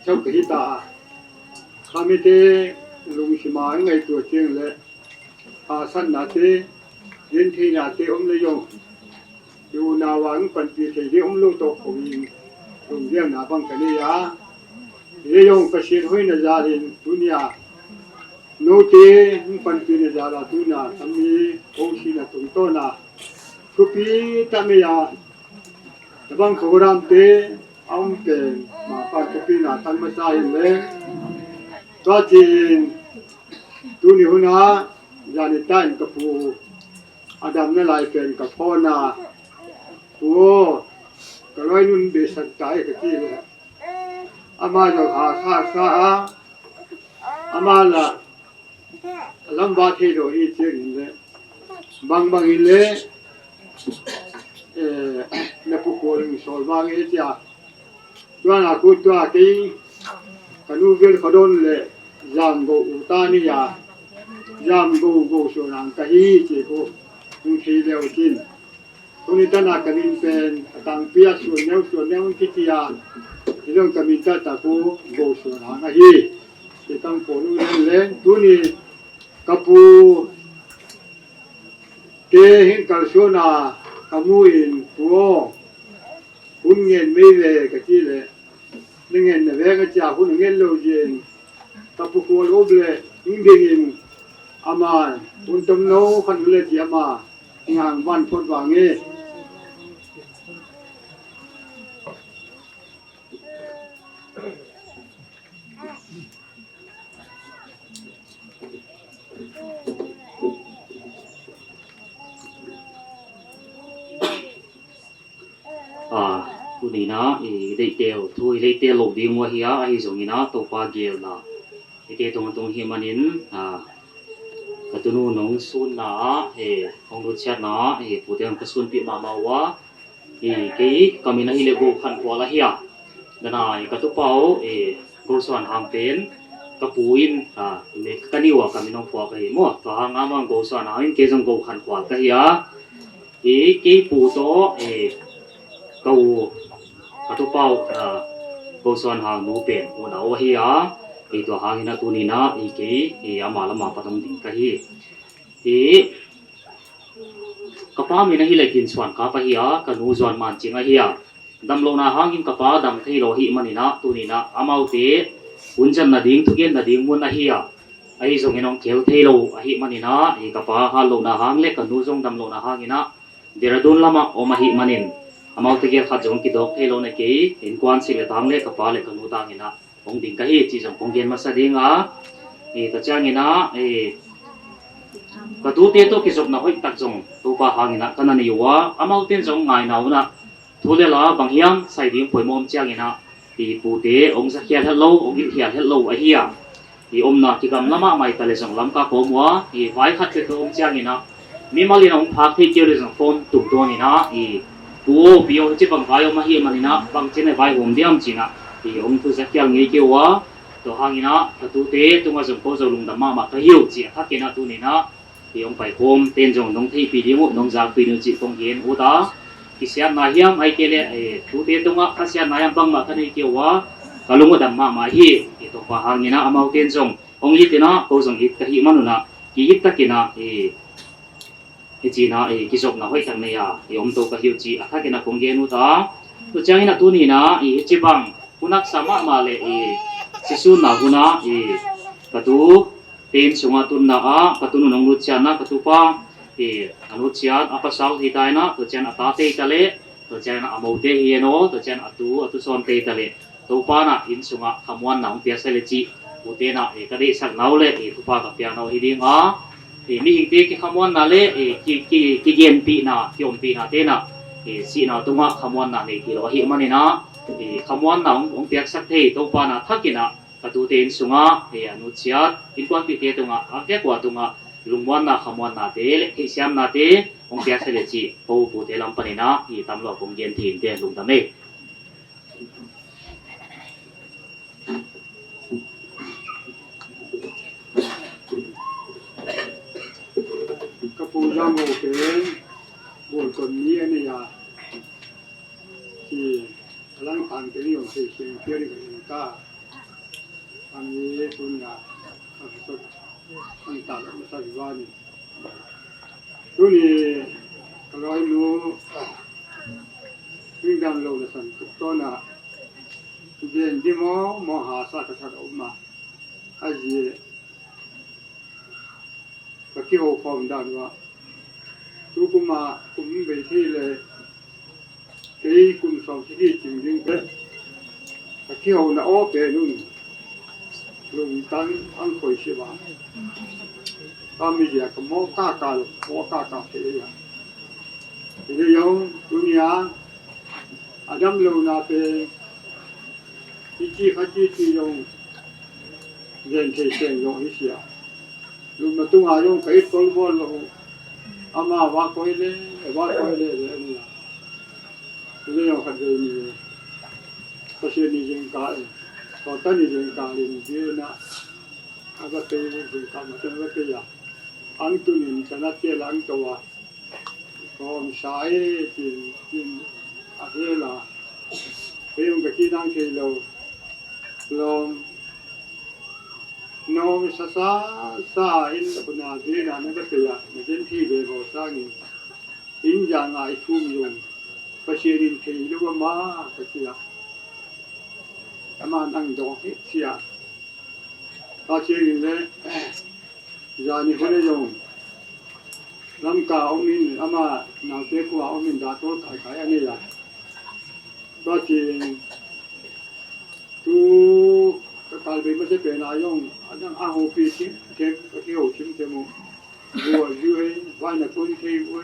chau ka hi ta. Kami te lungsim a ngaito cheng le, hahsatna te, gentheina te um le jong, i unau a hung panpi thei ding um lou toh kou in, lunggel na bang ka nei a. Hijong Pathen hoina jal in tunia, noute hung panpina jal a tunia, kami kou sina tungtawn a thupi tah mai a, tabang program te a um pen, mapang thupi na tang masa in le, tua chin tuni huna, jani tan ka pu, a damna lai pen ka phone a, "Pu, ka loinun beisan tai," ka ti le, ama jong ha sa sa a, ama la lam va thei lou hi cheng in le, bang bang in le, eh, na pu ko ling sol bang e chia. Tua na ku tua kei, ka nu vel ka don le, jam go u ta ni ya, jam go go so nang ka hi che ko, hung thei leu chin. Tuni tana ka min pen, a tangpi a suan neu, suan neu kiti a, hilong ka min ta ta ko, go suan ang ahi. Ke tang ko nu len len, tuni ka pu te hin kalsuan a, ka mu in, pu o, hun ngen mei le, ka ti le, na ngen na veng a chia, hun ngen lou jeng, ka pu ko lo ble, hing ding in, ama, hun tom no, khan le ti ama, ngang van phot vang e. A, tuni na, i, deiteu, thu i deiteu lou ding u ahi a, ahi zong in a, Toupa gelna. Ite tung tung hi manin, a, ka tunu nong sunna a, e, hong lut siatna a, e, pute hong ka sunpih mahmah ua, e, kei ka min ahi le Go Khan Khual ahi a. Dana, e, ka tupa u, e, Go Suan Hang pen, ka pu in, a, me ka ni ua ka min hong phuak ahi mo. Tua hang a mang Go Suan Hang in kei zong Go Khan Khual ka hi a. E, kei pu toh, e, ka u, ka tupa u, a, Go Suan Hang nu pen, unau ahi a, e, tua hang in a tuni na, e, kei, e, ama lama pat hong ding ka hi. E, ka pa min ahi le Gin Suan Kap ahi a, ka nu Zuan Man Ching ahi a. Damlouna hangin ka pa dam thei lou ahi manin a, tuni na, amaute, hun channa ding, thugenna ding mun ahi a. Ahi zongin hong kel thei lou ahi manin a, e, ka pa hatlouna hang le ka nu zong damlouna hangin a, Dehradun lama om ahi manin, amaute gel khat zong kidok thei lou na kei, inkuan sih le tang le ka pa le ka nu tangin a, hong ding ka hi, chi zong hong gen masa ding a, e, ta chiangin a, e, ka tute toh kizopna hoih tak zong, Toupa hangin a, ka na nei ua, amauten zong ngaina un a, thu le la bang hiam sai ding poimo om chiangin a, i pute, hong zakhial het lou, hong hilhial het lou ahi a. I omna kigamla mahmah ta le zong Lamka ka om ua, i vai khat le ka om chiangin a, mimal in a hong phak thei keu le zong phone tumtuan in a, i pu o, pi o, hichi bang vai om ahi manin a, bang chin a vai hom diam chin a, i hong thu zakhial ngei keu a, tua hangin a, ka tute tunga zong ko zo lungdam mahmah ka hi u chi a thak in a tuni na, i hong paikhom ten zong nong theihpih ding uh, nong zakpih ding uh chih kong gen ut a. Kisiatna hiam ahih kei leh, eh, tute tungah khasiatna hiam bangmah ka nei kei uh a, ka lung uh a dam mahmah hi. I Toupa hangin a amauten zong hong it in a, ko zong it ka hih man un a, ki-it takin a, eh, hichi in a, eh, kizopna hoih tak nei a, i om to ka hi uh chih a thak in a kong gen ut a. Tua ciangin a tuni in a, eh, hichi bang hun haksa mahmah le, eh, sisunna hun a, eh, ka tu te inn sunga tunna a, ka tunu nong lut chiatna, ka tupa, eh, a lut chiat, a pasal hi ta in a, tua chiang a tate hi ta le, tua chiang a mote hi en o, tua chiang a tu, a tuson te hi ta le, Toupa na insunga khamuanna hung piaksah le chih, pute na, eh, ka deisah nau le, eh, thupha ka pia nau hi ding a, eh, mihingte kikhamuanna le, eh, ki, ki, kigenpina, kiompina te na, eh, sihna tunga khamuanna nei thei lou ahi manin a, eh, khamuanna hung, hung piaksah thei Toupa na thakin a, ka tute insunga, eh, anu chiat, inkuanpite tunga, a vekua tunga, lungmuanna, khamuanna te le, theisiamna te, hung piaksah le chih, pu, pute lam panin a, i tamlou kong gen thei inte lungdam e. Ka pu Jam Ho pen, Bol kon ni ani ya. Ki alang tang te ni yong sei sei pe ni ka in ka. Ani tun ya. Ka sot. Ang ta la sa ni. Tuni ka loi nu, ring dan lo na san tuk to na, gen di mo, mo ha sa ka sa ka um ma. A ji, ka kihou khom dan uva. Tu kum a, kum bei thei le, kei kum som sagi ching ding pe. Ka kihouna o pe nun. Lungtang ang koi si va. Ka mi dia ka mo ka ka lo, mo ka ka pe ya. Ile yong, tunia, adam lo na pe, ichi kha chi chi yong, gen thei sen yong isia. Lum na tunga yong ka it kol bol lo, ama va koi le, va koi le, le, ani ya. Ile yong khat vei ni, Pasian ni jingkah e, Sotan ni jingkah le ni jina, a va tei jingkah ma ten va tei a. Ang tunin tana che la ang to a. Kom sa e, tin, tin, a he la. He yung ka chi nang thei lo. Lom. Nom sa sa, sa in la kuna ve na na ka tei a. Na gen thi ve go sa ni. In ja nga i thum yung. Pasian in thei lo ama, ka chi a. Ama nang dong he chi a. Pasian in le, ja ni hole yung. Lamka um in, ama naute kua um in, da tol kai kai ani ya. Pasian Tu ka kalbei masa pen a jong, adang a hopi chim them, ka kihou chim them u. Bua ju hei, vai na kun thei ui,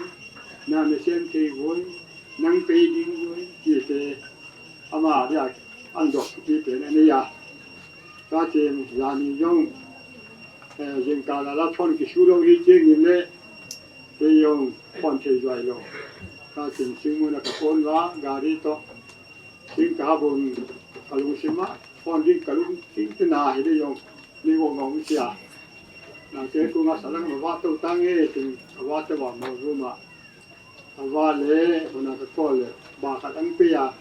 na na sem thei ui, nang pei ding ui, ti te, ama dia, ang dok ti pen ani ya. Ka chim, ya ni jong, eh, jingkah la la phone kisu lou hi ching in le, te jong phone thei juai lou. Ka chim sing mu na ka phone la, gari to, Sing ka habun ka lungsim a, phone ding ka lungsim te na hi le jong, ni go ngong sia. Nang te ku nga sa lang ma va to tang e, tin a va te va mo ru ma. A va le, bona ka call le, ba ka tang pe ya,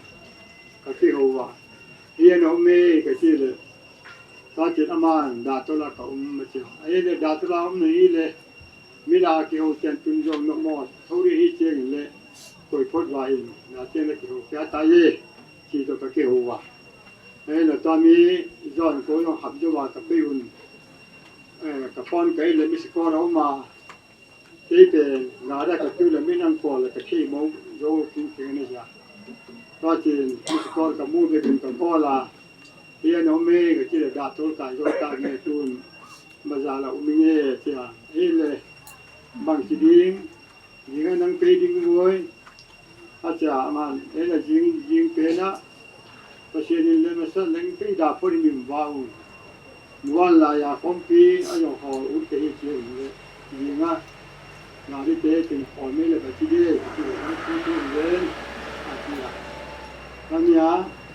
ka ti ho va. Hi no me, ka ti le. Ka ti ama, da to la ka um ma ti. Ai le, da to la um ni le. Mi la kihou ten tun jong no mo, thori hi cheng le, koi phot va hin, na ten le kihou kia ta ye, chi to ka kihou va. Eh, na ta mi, jon ko jong hap jo va ka pe un. Eh, ka phone ka le mi si ko ra ma, te pe, na da ka tu le mi nang ko le ka thei mo, jo king king ne ja. Ta chin, mi si ko ka mu be ka ko la, Hi a nom e, ka ti le da tol kai zo ta nge tun. Bazaar la um nge, tia. Hi le, bang ti ding, ding a nang pe ding voi. A tia, man, e la jing, jing pe na. Pasian in le masa leng pe da po ni min va un. Nuan la ya khompi, a yo ho un te hi tia le. Jing a, na di te tin khom me le ba ti de, ti le, ti tu le, a ti a. Ka nia,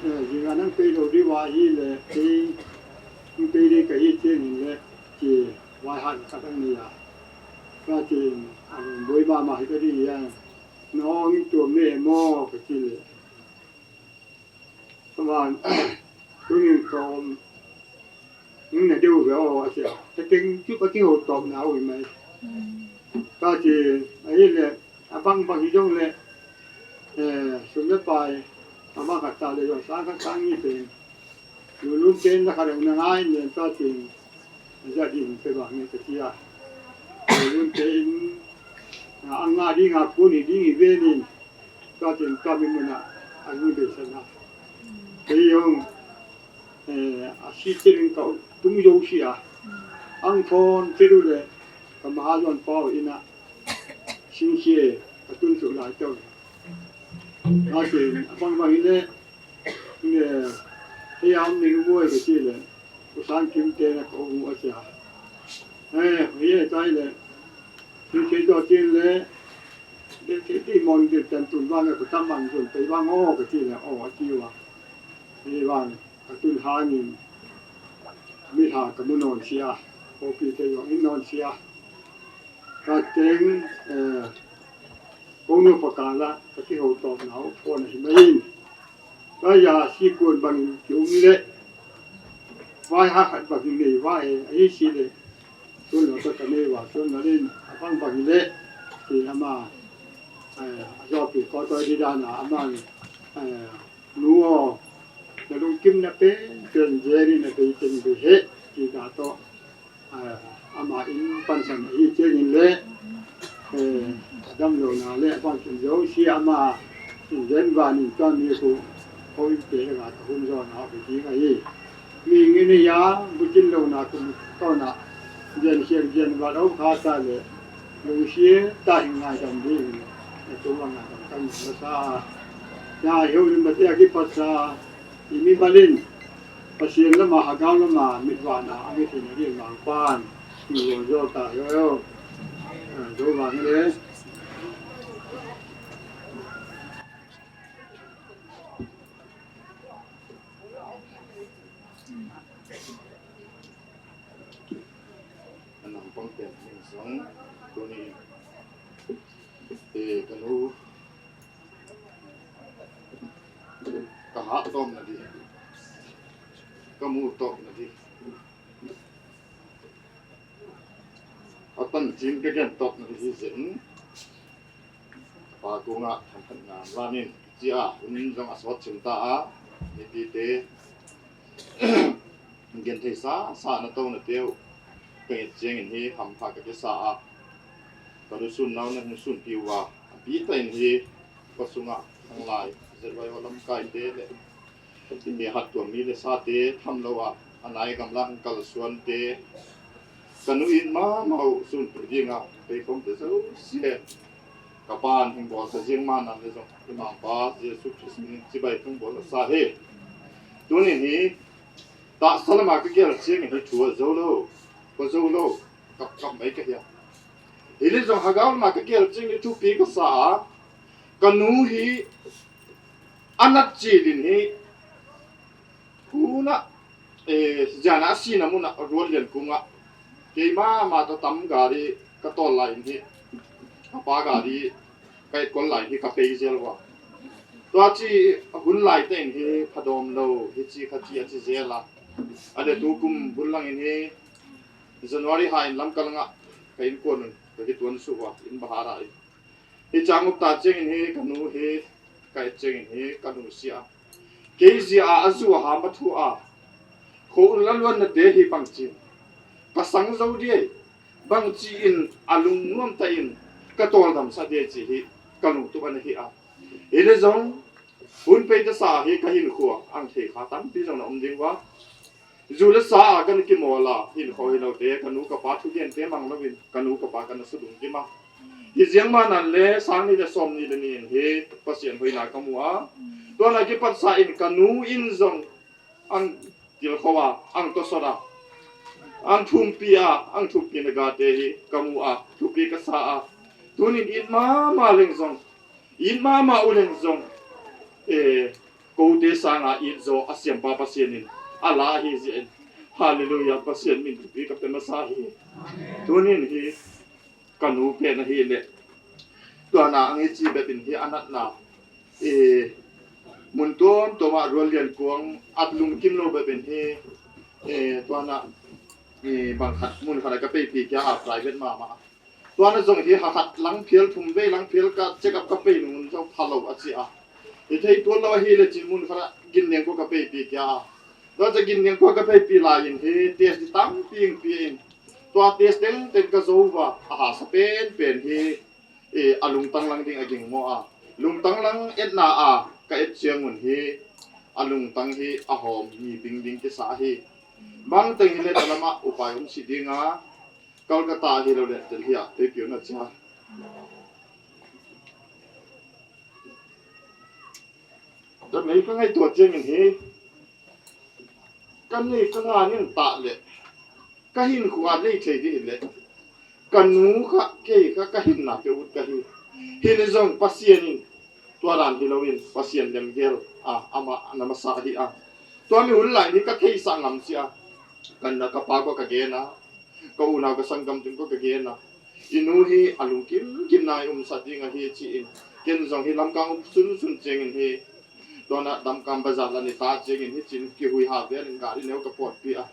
eh, jing a nang pei lou di va hi le, pei, nang pei di ka hi chen in le, ki vai han ka tang nia. Ka chen, a lung boi ma ma hi ka di ya. No, ngi tu me mo, ka ti le. Ka man, tu nin ka om, nin na deu ve o, a sia. Ka ting chu ka ti ho tom na ui mai. Ka chen, a hi le, a bang bang hi jong le, eh, sum le pai, a bang khat ta le jong, sang khat sang ni pen. Lu lun pen la khat na ngai nen ta tin, ja din pe bang ni ka tia. Lu lun pen, a nga ding a kun ni ding i ve nin, ta tin ta mi mun a, a ni be sa na. Te jong, Eh, a si tirin ka tung jo si a. Ang thon tiru le ka mahajon pau ina. Sing si e, ka tun su lai tau. Ka si, abang bang ile, ne, he am ni mo e ka si le. Ku sang kim te na ka u a si a. Eh, ye tai le. Sing si to tin le. De ti ti mon de tan tun bang ko tam bang tun pe bang o ka si le, o a si wa. Ni bang. Ka tun hangin, mi ha ka mu non sia, kopi te jong in non sia. Ka teng, eh, kong nu pa ka la, ka ti ho to na ho, ko na hi mai. Ka ya si kun bang ki um le. Vai ha khat bang nei vai, ai si le. Tun lo ka nei wa, tun na lin, a bang bang le. Ki ama, eh, a jo pi ko to di da na, ama ni, eh, Nu o, na lungkim na pen, pen jeri na pe pen be he, ti ka to, ah, ama in pansan hi che in le, eh, dam lo na le, bang kin jo si ama, in jen ba ni to ni ku, ko in pe ga ka hun jo na be ti ga hi. Mi ngi ni ya, bu kin lo na ku to na, jen hian jen ba lo kha ta le, Lungsiet tah in ngaidam ding, na tu a ngaidam kan na sa. Na hiu lim bate a kipat sa, i mi balin, Pasian lama, Hagau lama, mitvana, a mi thina ding mang pan, i wo zo ta yo yo. Ah, zo vang le. Anang pang pen min song, tuni, eh, ka nu, ka ha tom na di, ka mu tom na di, a tan chin ka gen tom na di hi zen, pa ko nga tham phan nga la nin, chi a, unin jong a sot chim ta a, ni ti te, Gen thei sa, sa na to na teu. Ka nget chiang in hi hampha ka kisa a. Ka lu sun nau na hung sun piu a. A pi ta in hi ka sunga ang lai. Zet vai ho lam kai te le. Ti ni hat tua mi le sa te tham lo a. A nai gam lang kal suan te. Ka nu in ma mau sun pi ding a. Pe kom te so si le. Ka pan hing bol ka jing ma nan le jong. I mang pa Jesu Christ min chibai tung bol sa he. Tunin hi Tahsa lama ka gel chiang in hi thu a zo lo, ka zo lo, kap kap mai ka hia. Hi le jong Hagau lama ka gel chiang in thupi ka sa a, ka nu hi a nat chil in hi, huna, eh, jana a sina muna rual lian kunga, keima ma ta tam gari ka tol lai in hi, ka pa gari ka et kol lai in hi ka pei zel wa. Tua chi hun lai te in hi phadom lo, hi chi kha chi a chi zel a. A le tu kum bul lang in hi January ha in Lamka langa ka in kon un, ka ki tuan su wa, in bahara in. Hi chang up ta cheng in hi ka nu hi, ka et cheng in hi ka nu si a. Kei zi a a zu a ha ma thu a. Kho un la luan na te hi bang chi. Ka sang zo di ai. Bang chi in a lung nuam ta in ka tol dam sa di ai chi hi ka lung tu an hi a. Hi le zong Hun pei ta sa hi ka hin khua, ang thei kha tampi zong na um ding va. Zu le sa a kan ki mawl a, hin khaw hi lo te, ka nu ka pa thu gen te mang lo in, ka nu ka pa kan na su dung ki ma. Hi ziang ma nan le, sang ni le som ni le ni in hi, Pasian hoina ka mu a. Tua na ki pat sa in ka nu in zong, ang til khaw a, ang to sot a. Ang thumpi a, ang thumpi na ga te hi, ka mu a, thupi ka sa a. Tunin in ma ma leng zong, In mama u leng zong, eh, kote sanga it zo a siampa Pasian in, a la hi zia in. Hallelujah, Pasian min thupi ka pe masa hi. Tunin hi, ka nu pen ahi le. Tua na ang i chi bep in hi a natna. Eh, mun tuam tuam a rual lian kuang at lungkim lo bep in hi, eh, tua na, eh, bang khat, mun khat a ka peipi kia a private mama. Tua na zong hi ha khat lang phial thum vei lang phial ka check up ka pei nung zong pha lo a chi a. Hi thei tuan lo ahi le chin mun khat a gin neng ko ka peipi kia a. Tua cha gin neng ko ka peipi lai in hi test di tam pi ing pi in. Tua test teng teng ka zo va a ha sa pen pen hi, eh, a lungtang lang ding a ging mo a. Lungtang lang etna a ka et chiang un hi, Alungtang hi ahom, mi bing ding kisa hi. Bang teng hile talama upai um si dinga, Kolkata hilou le Delhi a teipiu na cha. Damei ka ngaito chengin hi, ka nei ka nganin tah le, ka hinkhoa nei thei ding hile, ka nu kha, kei kha, ka hinna pe ut ka hi. Hile jong Pasian in, tua dan hilouvin, Pasian lemgel a, ama ana masa hi a. Tua mi hun lai hi ka theisah ngam si a. Ka na ka pa ko ka gen a, ka unau ka sanggam tin ko ka gen a. I nu hi alungkim kim nai umsah ding ahi chi in. Ken jong hi Lamka um sun sun chengin hi. Tua na Damkam bazar la ni ta chengin hi chin kihui ha vel in gari neu ka potpi a.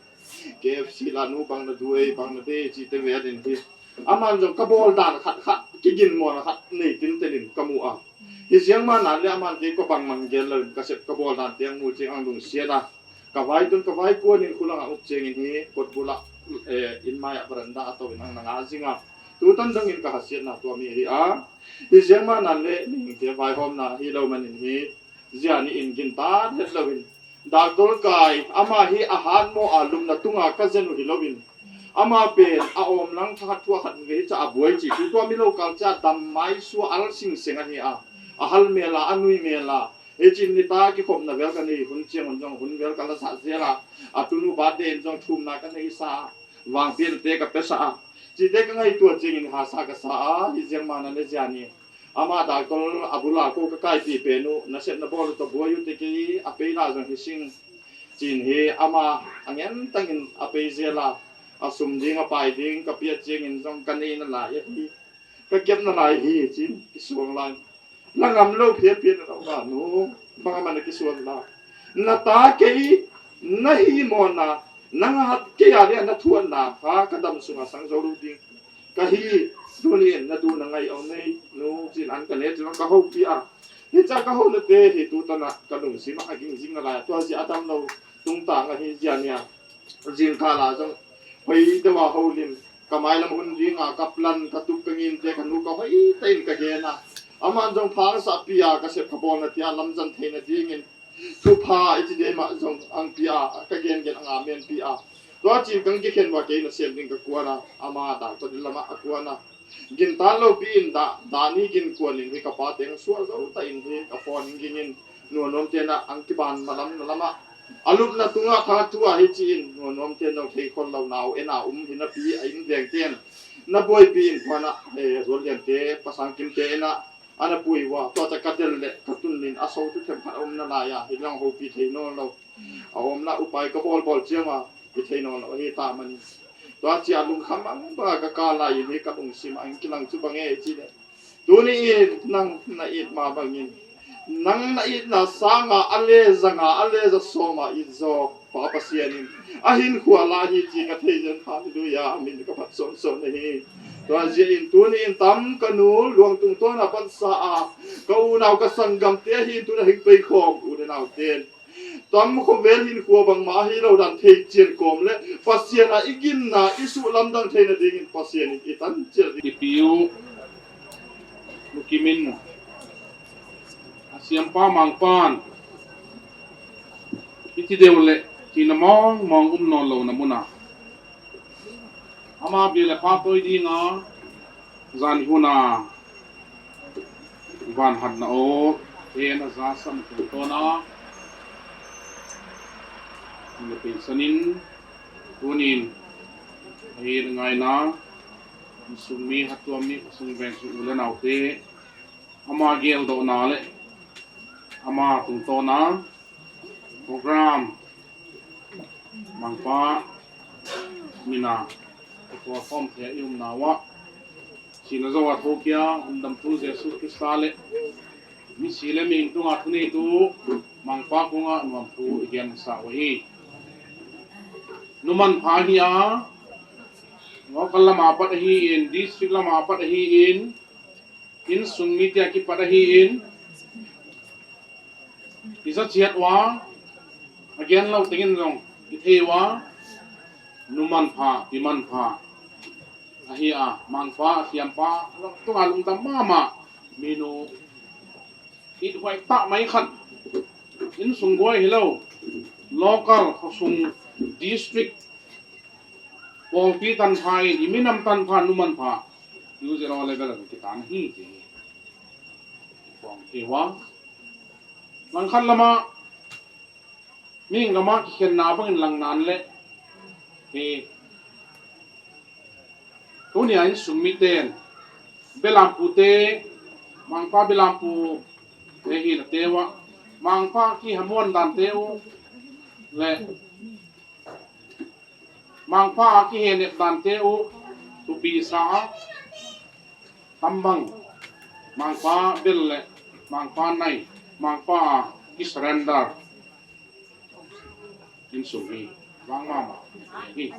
K F C la nu bang na du ei, bang na de chi te vel in hi. Aman jong ka bol dan khat khat, kigin mo na khat nei tin ten in ka mu a. Hi jeng ma nan le aman kei ko bang mang gel lo in ka sep ka bol dan teng mu cheng ang lungsiat a. Ka vai tun ka vai kuan in khulang a up chengin hi, kotbul a, eh, in mai a veranda a to in ang na nga jing a. Tutan dang in ka hasiat na tua mi hi a. Hi jeng ma nan le, ning te vaihom na hilou man in hi. Jia ni in gin tan het louvin. Doctor kai, ama hi ahat mo a lumna tunga ka jen u hilouvin. Ama pen, a om lang tha thua khat ve cha a buai chi. Tu tua mi lo kal cha dam mai sua al sing seng ahi a. A hal mel a, a nui mel a. Hi chin ni ta kikhopna vel ka nei hun cheng hun jong hun vel ka la sa jel a. A tunu birthday in jong thumna ka nei sa. Vangpian te ka pe sa a. Chi te ka ngaito chengin hasa ka sa a. Hi jeng ma nan le jia ni. Ama doctor a bul a ko ka kaipi pen u, na sep na bol u to buai u te kei, a pei la jong hi sing. Chin hi ama a ngen tangin a pei jel a, a sum ding a pai ding, ka pia chengin jong ka nei na lai hi. Ka kep na lai hi, chin, kisuang lai. La ngam lou phian phian na la nu, bang a man na kisuang la. Na ta kei, na hi mo na, nang a hat kei a le na thuan na, ha ka dam sunga sang jou lou ding. Ka hi, tuni in na tu na ngai ong nei, nu, chin an ka ne, chin ka houpi a. Hi cha ka hou na te, hi tu ta na, ka lungsim a ging jing na lai, tua jia a dam lou, tung ta nga hi jia nia. Jing ka la jong, hoi de wa hou lim, ka mai lam hun ding a, ka plan, ka tup ka ngin te, ka nu ka hoi ta in ka gen a. Aman jong phang sa pi a, ka sep ka bol na tia, lam jan thei na ding in. Thupha i ti dei ma jong ang pi a, ka gen gen anga men pi a. Tua chin kang kikhen va kei na sem ding ka kuan a, ama ta to dil lama a kuan a. Gin tan lou pi in da, da ni gin kuan in hi ka pa teng sual zo ta in hi ka phone in ging in. Nuanom te na ang kiban ma lam na lama. A lupna tunga tha tu a hi chi in, nuanom te nong thei khol lou nau, e na um hi na pi a in veng ten. Na boi pi in kuan a, e, rual lian te, pasang kim te na. Ana pui uva, tua cha ka del le, ka tun nin, a so tu themkhat a um na lai a, hi lang houpi thei nawn lo. A umna upai ka bol bol chiang a, hi thei nawn lo, hi ta man. Tua chia lungkham ang banga ka kal lai in, hi ka lungsim a, in kilang chu bang e chi le. Tuni in, nang na it ma bangin, nang na itna sanga, a le zanga, a le za soma it zo. Pa Pasian in, a hinkhua la hi chi ka thei jen, hallelujah, a min ka phat son son na hi. Tua jia in tuni in tam ka nu, luang tung tona pan sa a, ka unau ka sanggam te hi tuna hing pei khom, u le nau ten. Tam khovel hinkhua bangma hi lo dan thei chian kom le, Pasian a i ginna, i suh lamdang theina dingin Pasian in i tan chian ding. I piu, Lukimin, a siampa mangpan, Hiti deu le, tina mong mong um nawn lo na muna. Ama bia le pha toi dinga, zan huna, van hatna o, he na za sam tung tona. Le pei sanin, tunin, he ngaina, sung mi hatuam mi, sung veng sung u le nau te, ama geldohna le ama tungtawna program mangpa mina ka tua khawm thei a i umna uah sina zo a thokia hundamtu Jesu Krista le misi le mihing tunga thuneitu mangpa kunga nuam thu i gen sa uh hi. Numan pha hi a, local lama pat ahi in, district lama pat ahi in, insung mi tia kipat ahi in, i za chiat ua, a gen lo tengin zong i thei ua, numan pha, piman pha ahi a, mangpa, a thiampa, tunga lungdam mama, minu it huai ta mai khan. insung boi hilou, local, khosung, district, polpi tanpha in, iminam tanpha, numan pha, U Z O level a kitan hi ti hi. Kong hi wa. Langkhat lama, mi gama kikhenna bangin lang nan le, hi, tunia insung miten, belampu te, mangpa belampu, te hi na te wa, mangpa kihamuan dan te u, le, mangpa a kihenep dan te u, tupi sa a, tambang, mangpa bel le, mangpa nai, mangpa a kisurrender. Insung hi, vang mama, hi,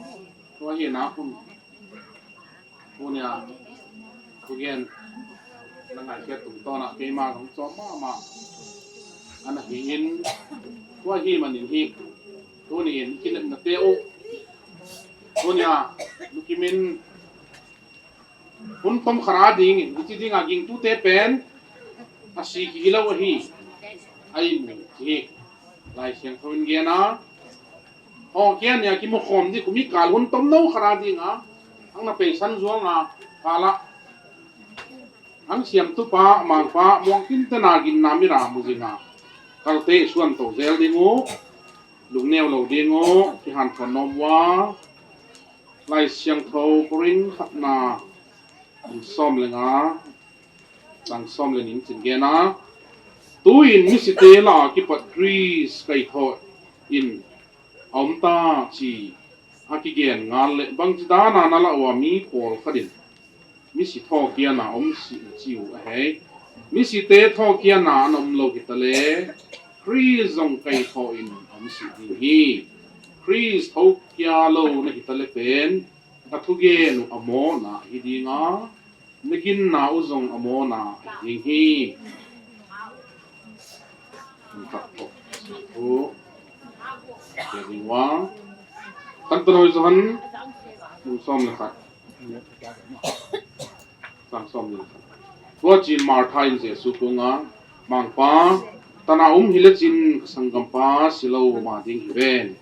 tua hi na kun, kunia, kugen, na ngai ke tung tona, keima kong chom mama, ana hi in, tua hi manin hi, tuni in, kinep na te u, kunia, lukimin, hun tom khara ding in, hichi dinga gingtute pen, asi kihilou ahi, ai mu, hi, Lai Siangthou in gena, ho kia nia kimu khom di kumi kal hun tom no khara dinga, ang na peisan zuanga, kala, ang siamtu pa, mangpa, muang tin te na gin na mira mu zinga, kalte suan to zel ding u, lungneo lo ding u, kihan thon nom wa, Lai Siangthou Korin khatna, bung som le nga, chang som le ni in chin gena. Tuin misite la kipat Kris kaitho in aum ta chi akigen ngal le bang chi dana na la wa mi pol khatin. Misi thokhiana om si na chi u ahei. Misite thokhiana an om lo kita le. Kris zong kaitho in om si ding hi. Kris thokhia lo na kita le pen. Ka thugen u amona hi dinga, na ginna u zong amona hi ding hi. Kan khat thok. Thu. Ke ding wa. Kan tanoi Johan. Nung som le khat. Sang som le khat. Tua chin Martha in Jesu kunga, Mangpa, tana um hile chin ka sanggampa silo ma ding hi ven.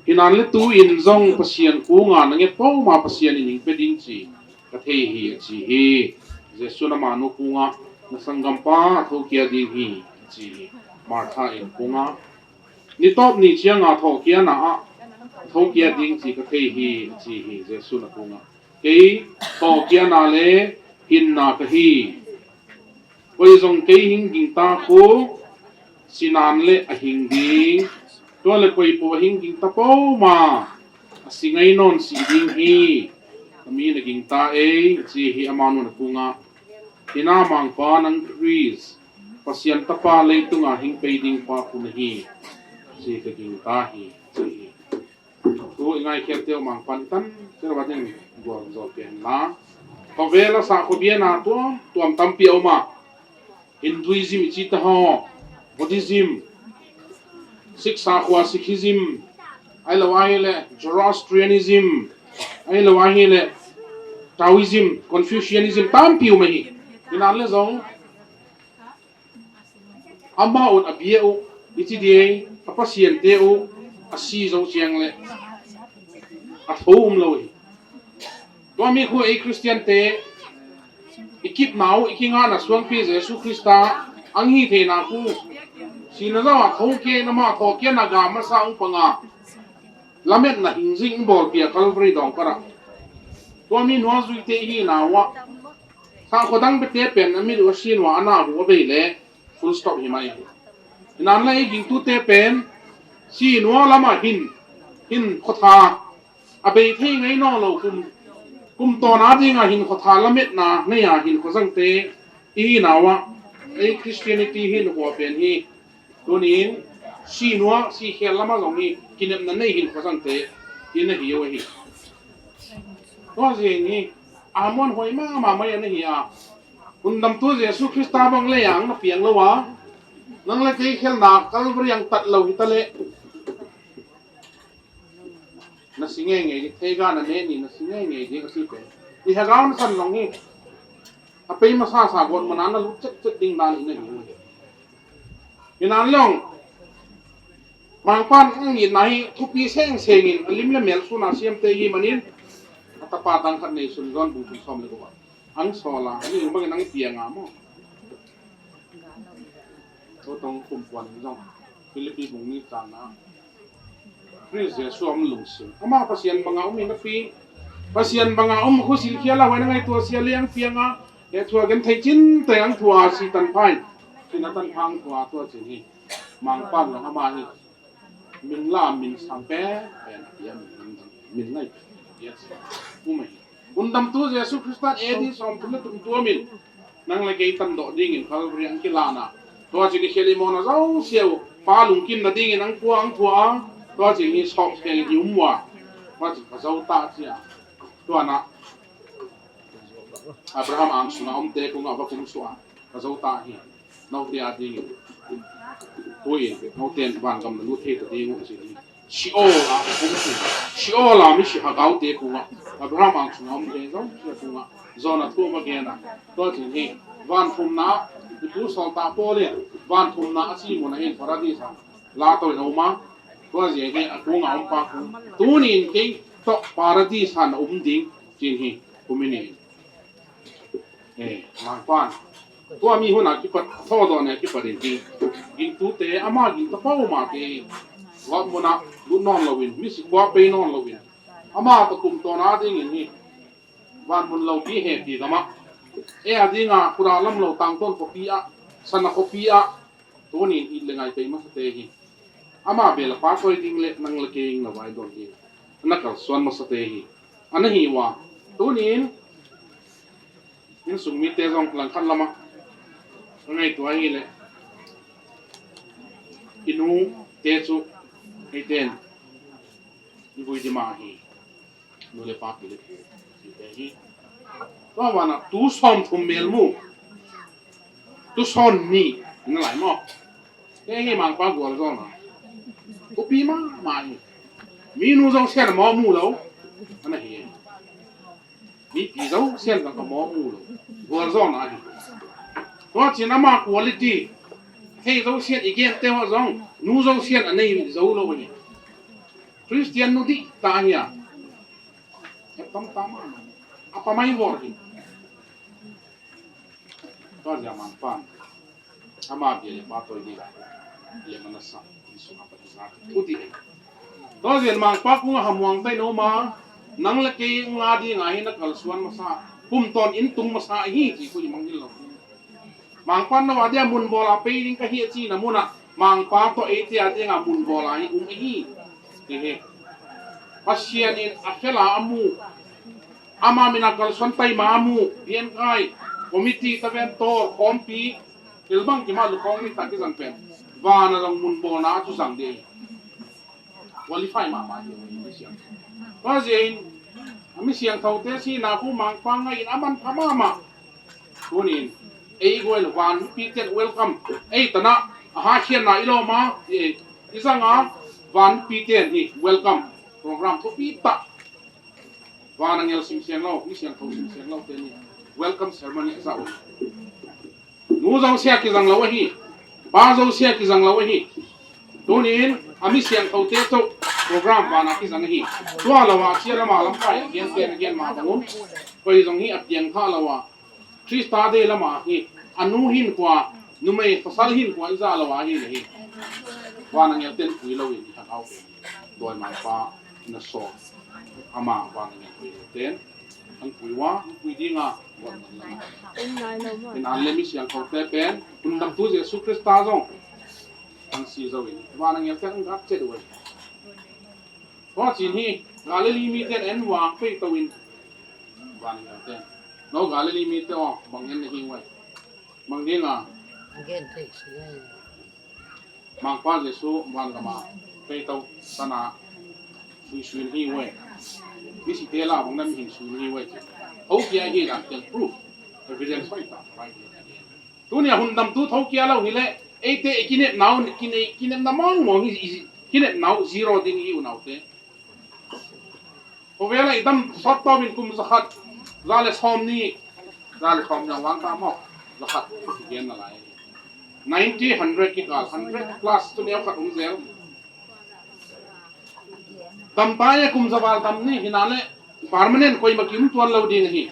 Hinan le tu in zong Pasian kunga na nge poma Pasian in hing pe ding chi ka thei hi a chi hi. Jesu na manu kunga na sanggampa a thokia ding hi a chi hi. Martha in kunga ni top ni chianga thokia na a thokia ding chi ka thei hi a chi hi. Jesu na kunga kei thokia na le hinna ka hi. Koi zong kei hing ging ta khu, sinan le a hing ding. Tua le koi po a hing ging ta po ma, a si ngai non si ding hi. Kami na ging ta ei, chi hi ama nun a kunga. Hina Mangpa nang Kris, Pasian tapa leitunga hing pei ding pa khu na hi. Chi ka ging ta hi, chi hi. Thu i ngai khiat teu Mangpan tan, teu va ding gual zo pen la. Khovela sa khobiana tuam, tuam tampi a uma. Hinduism i chi ta ho, Buddhism, Sikh sa khua Sikhism, ai lo ai le Zoroastrianism, ai lo ai le Taoism, Confucianism, tampi uma hi. Hinan le zong, ama un a bia u, i chi dia, a Pasian te u, a si zo chiang le, a tho um lo hi. Tua mi khu ei Christian te, i kip nau, i kinga na suang pi Jesu Krista, ang hi thei na khu, si na zawa tho ke na ma tho ke na ga ma sa ung panga. Lamet na hing zing bol pia Calvary dong para. Tua mi nua zui te hi na wa. Sa khodang bete pen a mi lu a si nua a na bu a bei le full stop hi mai. Hinan le i ging tu te pen si nua lama hin, hin khotha a bei thei ngai no lo kum, kum to na dinga hin khotha lamet na nei a hin khozang te i hi na wa. Ei Christianity hin khua pen hi. Tunin, si nua, si khel lama zong hi, kinepna nei hin khosang te, in a hi o hi. Tua zing hi, a muan hoi mama mai a na hi a. Hun dam tu Jesu Krista bang le ang na piang lo a. Nang le kei khel na Calvary ang tat lo hi ta le. Na si ngei ngei ding, thei ga na ne ni na si ngei ngei ding a si pen. I ha ga na san long hi. A pei ma sa sa gon ma na na lut chet chet ding dan i na hi. Hinan long. Mangpan ang in nahi thupi seng seng in alim le mel suna siam te hi manin. Atapa tang khat nei sun zon bung thum som le ko. Ang sola, ani bang in ang piang a mo. Totong kum puan zong. Philippi bung ni chang na. Khrist Jesu a um lungsim. Ama Pasian banga um in a pi. Pasian banga um khusil khial a huai na ngaihtuah sia le ang piang a. He thua gen thei chin te ang thua si tan phai. Tina tan phang thua tua chin hi. Mangpan lo ama hi. Min la min sam pe. Pen a pia min, min ngai pe. Yes. Um hi. Undamtu Jesu Christa A D som thum le tum tua min. Nang le kei tan doh dingin Calvary ang kilana. Tua chin i khel i mona zau siau. Pa lungkim na dingin ang pua ang thua. Tua chin i sop siang i um wa. Tua chin ka zau ta chia. Tua na. Abraham ang sunga um te kunga va kum sua. Ka zau ta hi. Note a dingin. Tuin, noten van gam na lut thei ta ding u chin hi. Sheol a, um chin. Sheol a mi si hagau te kunga. Abraham ang sunga um te zong, sia kunga. Zona thu ma gena. Tua chin hi. Van thumna, i pu sol ta Paul in. Van thumna a si muna in paradis a. La to in a uma. Tua zia hi a kunga um pa kung. Tunin kei to paradis a na um ding. Chin hi. Kumini. Eh, Mangpan. Tua mi huna kipat, thodoh ne kipat in ti. Gingtute, ama gingta pau ma te. Wat muna, lut non loin, mi si kua pei non loin. Ama to kum to na dingin hi. Van mun lo pi he pi gama. E a dinga, kura lam lo tang ton kopi a, sana kopi a. Tunin it le ngai pei masa te hi. Ama bel a pa toi ding le nang le kei na vai don ding. Na kalsuan masa te hi. Ana hi wa. Tunin insung mite zong langkhat lama. Ka ngaihtuah hi le. I nu te chu. Hei ten. I vui di ma hi. Nu le pa pi le pi. Pi te hi. Tua vana tu som thum mel mu. Tu son ni. Ina lai mo. Te hi Mangpa gual zona. Upi ma ma hi. Mi nu zong sian mo mu lo. Ana hi. Mi pi zo sian ka mo mu lo. Gual zona hi. Tua chin ama quality. Hei zo sian i gen te ho zong. Nu zo sian a nei zo lo hi. Christian nu di ta hi a. He tam ta ma. Apa mai vor hi. Tua zia Mangpan. Ama bia le pa toi di la. Le manasa. Isu apa di sa. Uti. Tua zia Mangpa kunga hamuang tai no ma. Nang le kei nga di nga hi na kalsuan masa. Kum ton in tung masa hi chi ku i mang hil lo. Mangpan na wa dia mun bola pei ding ka hi a chi na muna. Mangpa to ei tia dinga mun bola hi um hi. Ti hi. Pasian in a khela amu. Ama mina kalsuan tai ma amu. Bien kai. Committee ta ven tor. Kompi. Ilbang kima lu kong ni ta ki zang pen. Vana zang mun bola chu zang de. Qualify ma ma hi. Pasian. Pasian. Ami siang thau te si na ku Mangpa ngai in aman pha ma ma. Tunin, ei goi lo van pi ten welcome. Ei tana, aha khian na ilo ma, ei, i zanga, van pi ten hi welcome. Program to pi ta. Van angel sim siang lo, mi siang thau sim siang lo te ni. Welcome ceremony sa u. Nu zau sia ki zang lo hi. Pa zau sia ki zang lo hi. Tunin, ami siang thau te to program vana ki zang hi. Tua lo a sia lama lam pai, gen te gen ma bangun. Koi zong hi a piang tha lo a. Krista de lama hi, anu hin kua, numei pasal hin kua i za lo a hi le hi. Van angel ten pui lo in i hau. Doi Mangpa na so. Ama van angel pui lo ten. An pui wa, an pui dinga. In an le mi siang thau te pen. Undamtu Jesu Krista zong. An si zo in. Van angel ten an gat chet u. Tua chin hi, Galilee mi ten en vang pei to in. Van angel ten. No Galilee mi te o, bang en hi wai. Bang ding a. Again, thanks. Mangpa Jesu van gama. Pei to sana. Sui sui hi wai. Mi si te la bang nam hin sui hi wai. Ho kia hi la ten proof. Evidence wai ta. Right. Tunia hun damtu tho kia lo hi le, eite i kinep nau, kine, kinep na mong mong hi, i, kinep nau zero ding hi u nau te. Ko vela i dam sot to min kum zakhat, za le som ni, za le som ni wang ta mo, zakhat, gen na lai. Ninety, hundred ki kal, hundred plus tu neo khat um zel. Tamtah e kum javal tam ni hinale permanent koima kium tuan lou ding ahi.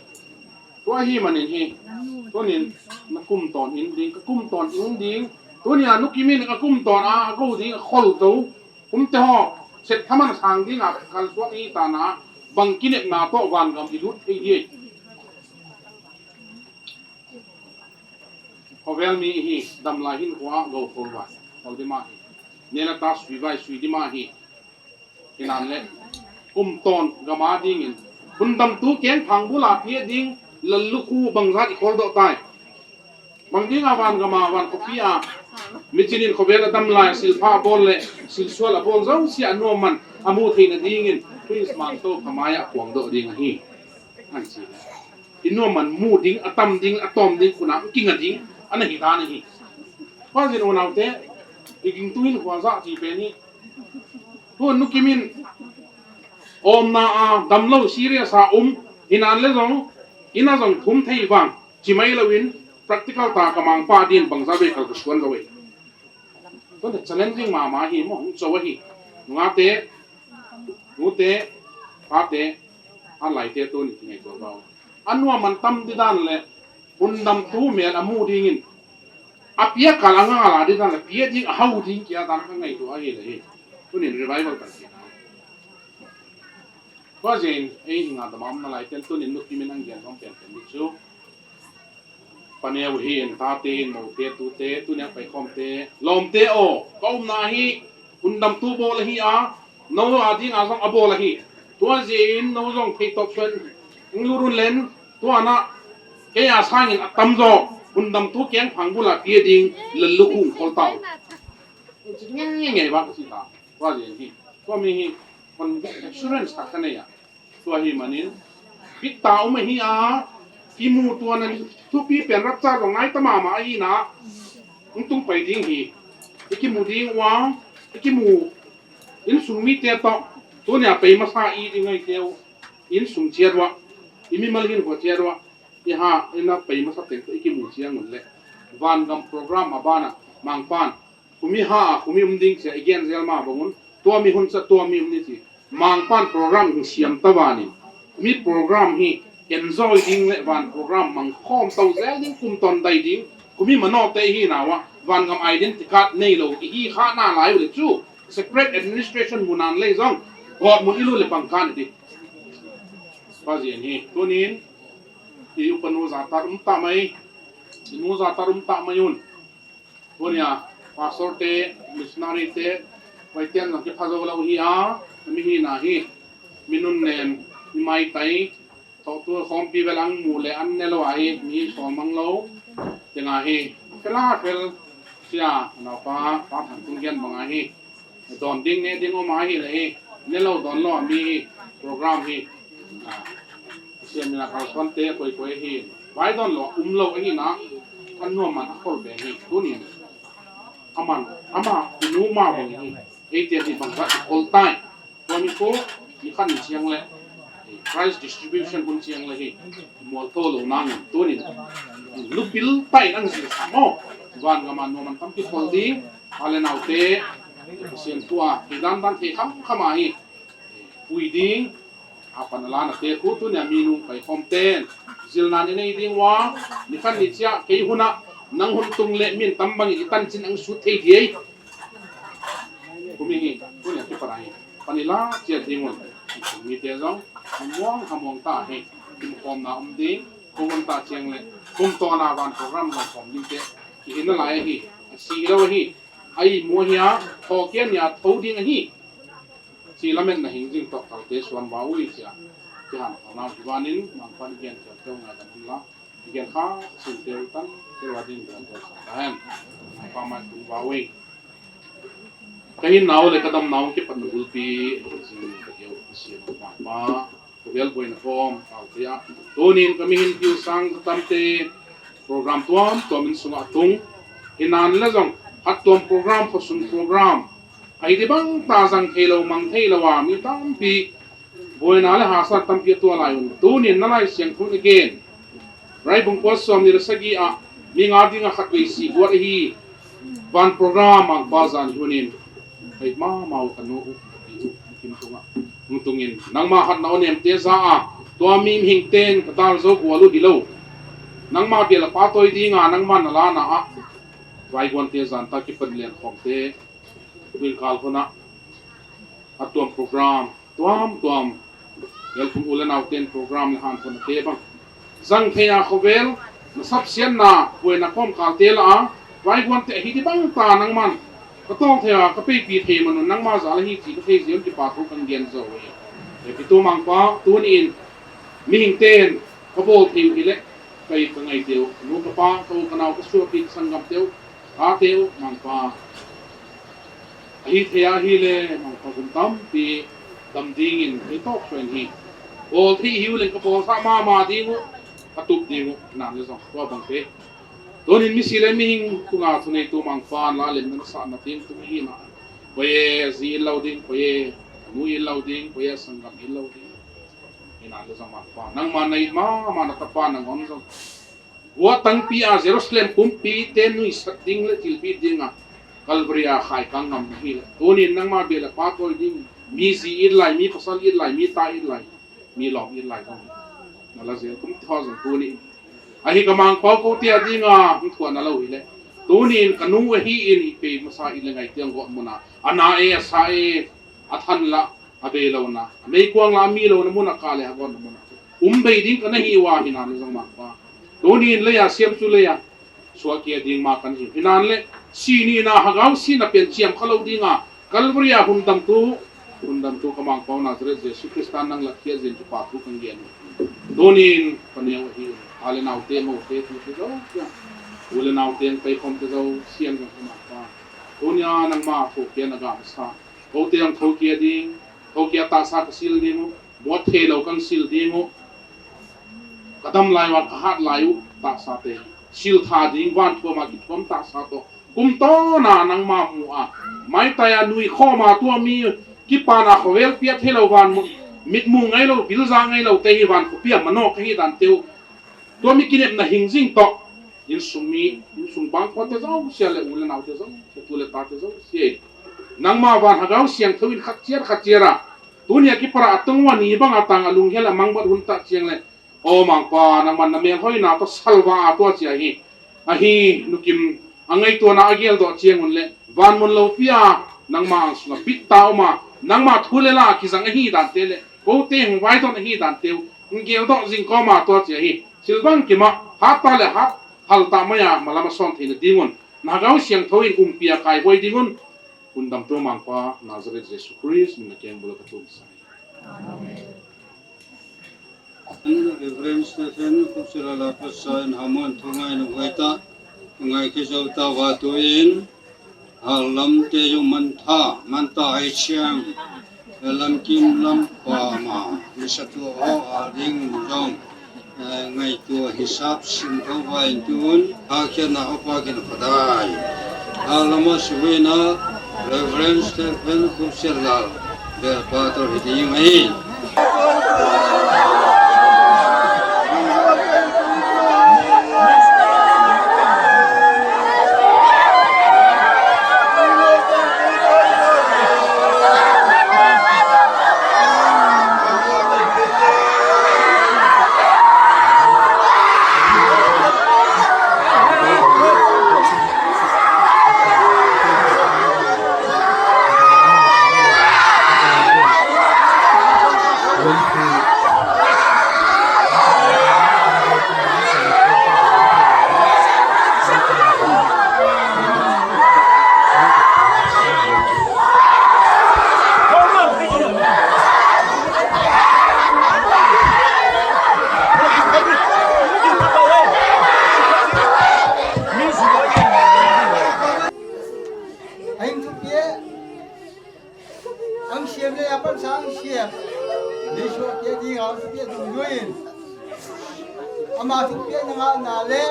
Tua hi manin hi. Tunin na kum ton in ding, ka kum ton in ding. Tunia Nu Kimin ka kum ton a, a go ding a khol to. Kum te ho, set thaman sang ding a kal suak hi tana, bang kinepna to van gam i lut thei ding. Khovel mi hi, damlai hin khua go khol vai. Khol dima hi. Nela ta sui vai, sui dima hi. Hinanle, kum ton gama dingin, hun damtu keng phang bula pia ding, lallukhu bangzat i khol doh tai. Bang dinga van gama, van khopi a, michinin khovel a damlai, silpha a bol le, silsual a bol jouse a nuam man, a mu theina dingin, Prince Mangto khamai a puang doh ding ahi. An chi le. I nuam man mu ding, a tam ding, a tom ding, kuna kinga ding, ana hi dan ahi. Khua jin unaute, i gingtu hin khua ja chi pen hi. Hun Nu Kimin, omna a, damlou serious a um, hinanle jong, ina jong thum thei vang, chi mai louvin, practical ta ka mangpa din bangza be kal ka suan kave. Tun challenging mama hi mo, hung cho ahi. Nungate, nute, pate, a laite tuni kingai to bao. A nuam man tam di dan le, hun damtu mel a mu dingin. A pia kal a nga la di dan le, pia ding a hau ding kia dan ka ngaito ahi le hi. Tunin revival kan ki. Tua jin, ei hinga damam na lai ten tunin Nu Kimin ang gen rom pen pen di chu. Paneo hi en tate, en mote, tute, tunia pai khomte, lomte o, ka umna hi, hun damtu bol ahi a, nou a dinga jong a bol ahi. Tua jin, nou jong thei top suan, ing lurun len, tua na, kei a sangin a tam jo, hun damtu keng phang bula pia ding, lallukhu khol tau. Nge, nge, nge, ba ka si ta. Tua jin hi. Tua mi hi, kon assurance ta ka nei a. Tua hi manin, bit ta um ahi a, kimu tuan a thupi pen rapture jong ngai ta mama ahi na, hung tung pai ding hi, i kimu ding uva, i kimu insung mite to, tunia pai masa i ding ngai teu, insung chiat uva, i mimal hin ko chiat uva, i ha, i na pai masa teng to, i kimu chiang un le, van gam program a bana, mangpan, Kumi ha, kumi um ding chia, i gen jel ma bang un. Tua mi hun cha, tua mi um ni chi. Mangpan program hung siam ta vani. Kumi program hi enjoy ding le van program mang khom tau jel ding kum ton dai ding. Kumi mano te hi na uva, van gam identity card nei lou, i hi kha na lai u le chu. Separate administration mun an lei jong. God mun i lu le pang khan ti. Pa jin hi. Tunin, i upanu ja tar um ta mai. I nu ja tar um ta mai un. Tunia, pastor te, missionary te, vai tian lang kipha jou lou hi a, mi hi na hi, mi nun nem, mi mai tai, to tu khompi vel ang mu le an ne lou a hi, mi som mang lou, tenga hi, fel a fel, sia, nau pa, pa thang tung gen bang a hi, don ding ne ding um a hi le hi, ne lou don lou a mi hi, program hi, a, sia mi na kal son te, koi koi hi, vai don lou, um lou hi na, an nuam man a khol be hi, tunin. Aman, ama, inu ma bang hi, ei te hi bang va khol tai. Tua mi ko, mi khan chiang le, prize distribution hun chiang le hi, mol to lou nang, tunin. Lupil tai nang jil sa mo, van gam a nuam man tampi khol ding, ale nau te, Pasian tua, hi dan dan thei kham kham a hi, pui ding, a pan a la na te khu tunia mi nung pai khom ten. Jil na ni nei ding uva, ni khan ni chia, kei hun a, nang hun tung le min tam bang i tan chin ang sut thei di ei. Kumi hi, tunia ki pan a hi. Pan i la chia ding un. Mi te jong, hamuang, hamuang ta hi. Kim khom na um ding, kum un ta chiang le. Kum to na van program jong khom ding te. Ki hin na lai hi. Si lou hi. Ai mu hi a, tho kian ni a, tho ding hi. Chi lamen na hing jing tok kal te suan ba ui chia. Ki han khona ki vanin, mang pan gen chia teu ngai ta mun la. Gen kha, sin teu tan, teu a din dan teu sa ta hen. Mang pa mai kun ba ui. Ka hin nau le ka dam nau ki pan na bulpi, jing ka teu, si mang pa. Khovel boina khom, kal tia. Tunin ka mihin piu sang tamte program tuam, tuam in sunga tung. Hinan le jong, hat tuam program, khosung program. Ahi di bang ta jang thei lou, mang thei lou a, mi tampi. Boina le hahsa tampi tua lai un. Tunin na lai siang thun again. Raibung ko som ni le sagi a, mi nga dinga khat vei si buat ahi. Van program ang ba jan hunin. Hei ma mau ka nu u, u, u, kim tunga. Hung tungin, nangma hatna u nemte ja a, tua mihing ten ka dal jou gual u hilou. Nangma bel a patoi dinga, nangma na lana a, vaiguan te jan ta kipan len khom te, tuin kal hona, a tuam program, tuam tuam, Lelphung u le nau ten program le han hona te bang. Zang thei a khovel, na sapsiatna, puina kom kal te la a, vaiguan te hi ti bang ta nangman. Ka tong thei a, ka peipi thei manun nangma ja la hi ti ka thei jiu kipa thu kan gen jo e. E pi tu mangpa, tunin, mihing ten, ka bol thei u hile, kai ka ngai teu, nu ka pa, ka u ka nau ka suapi ka sanggam teu, ka teu, mangpa. Ahi thei a hile, mangpa kum tampi, dam dingin, hi tok pen hi. Bol thei hiu leng ka bol sa mama ding u, ka tup ding u, na le jong, tua bang te. Tunin misi le mihing, tunga thunei tu mangpa, na le na sa na ting tu hi na. Koye, ji in lo ding, koye, nu in lo ding, koye, sanggam in lo ding. Ina le jong mangpa, nangma nei mama na tapa nang om jong. Gua tangpi a Jerusalem pumpi te nuisat ding le thilpi dinga Calvary a khai kang ngam na hile. Tunin nangma bel a patoi ding, mi ji it lai, mi pasal it lai, mi ta it lai, mi lom it lai kong. Na la jel kum ti ho jong tuni. Ahi ka mangpau ko tia dinga, hung thua na lo hile. Tunin ka nu ahi in i pei masa i le ngai tiang got muna. Ana e, asa e, a than la, a bei lo na. A mei kuang la, a mi lo na muna ka le, a got na muna. Um bei ding ka na hi wa hi na le jong mangpa. Tunin le ya, siam chu le ya. Suakia ding ma kan hi. Hinan le, si ni na hagau si na pen chiam kha lo dinga, Calvary a hun dam tu, hun dam tu ka mangpau Nazareth Jesu Christa nang la kia jin tu pa tu kan gen. Tunin, paneo hi, a le nau te mo te tu te jo, ya. U le nau te ang pai khom te jo, sian ka mangpa. Tunia nangma thu kia na ga sa. Ko te ang tho kia ding, tho kia ta sa ka sil ding u. Muat thei lo kan sil ding u. Ka dam lai uva ka hat lai u tahsa te. Sil tha ding van thuam a kithuam tahsa to. Kum to na nangma mu a. Maitai a nui khom a tua mi kipana khovel pia thei lo van mu. Mit mu ngai lo, bil ja ngai lo te hi van khopi a mano ka hi dan teu. Tua mi kinepna hing jing to. Insung mi, insung bang ko te jo, sia le u le nau te jo, sia tu le ta te jo, sia. Nangma van hagau siang thou in khat chiar, khat chiar a. Tunia kipara a tungwa ni bang a tang a lunghel a mangbat hun ta chiang le. O mangpa, nangman na mel hoina to salva a tua chia hi. Ahi, nukim, a ngaituana a geldoh chiang un le. Van mun lo pia, nangma ang sunga bit ta uma, nangma thu le la a kijang ahi dan te le. Ko te hung vai don ahi dan teu, hung geldoh jing koma tua chia hi. Silvang kima, hat ta le hat, hal ta maya, malama son theina dingun. Na hagau siang thou in umpi a kai boi dingun. Hun dam tu mangpa, Nazareth Jesu Christ, min na keng bula ka tum sai. Reverend Stephen, Kupsila la Pastor in Hamon, thungai nu huaita, thungai kijou ta va tu in, Halam te jong mantha, mantha ai chiang, lam kim lam pa ma, ni sa tu ho a ding jong, eh, ngai tu hisap sim tho vai tun, ha kia na ho pa kia na padai. Halam a suina, Reverend Stephen Kumsel Lal, bel pa to hi ding ai. Ahin thupia, ang siam le apan sa ang siam. Jesu a pia ding ang thupia dungjuiin. Ama thupia na ngah na le.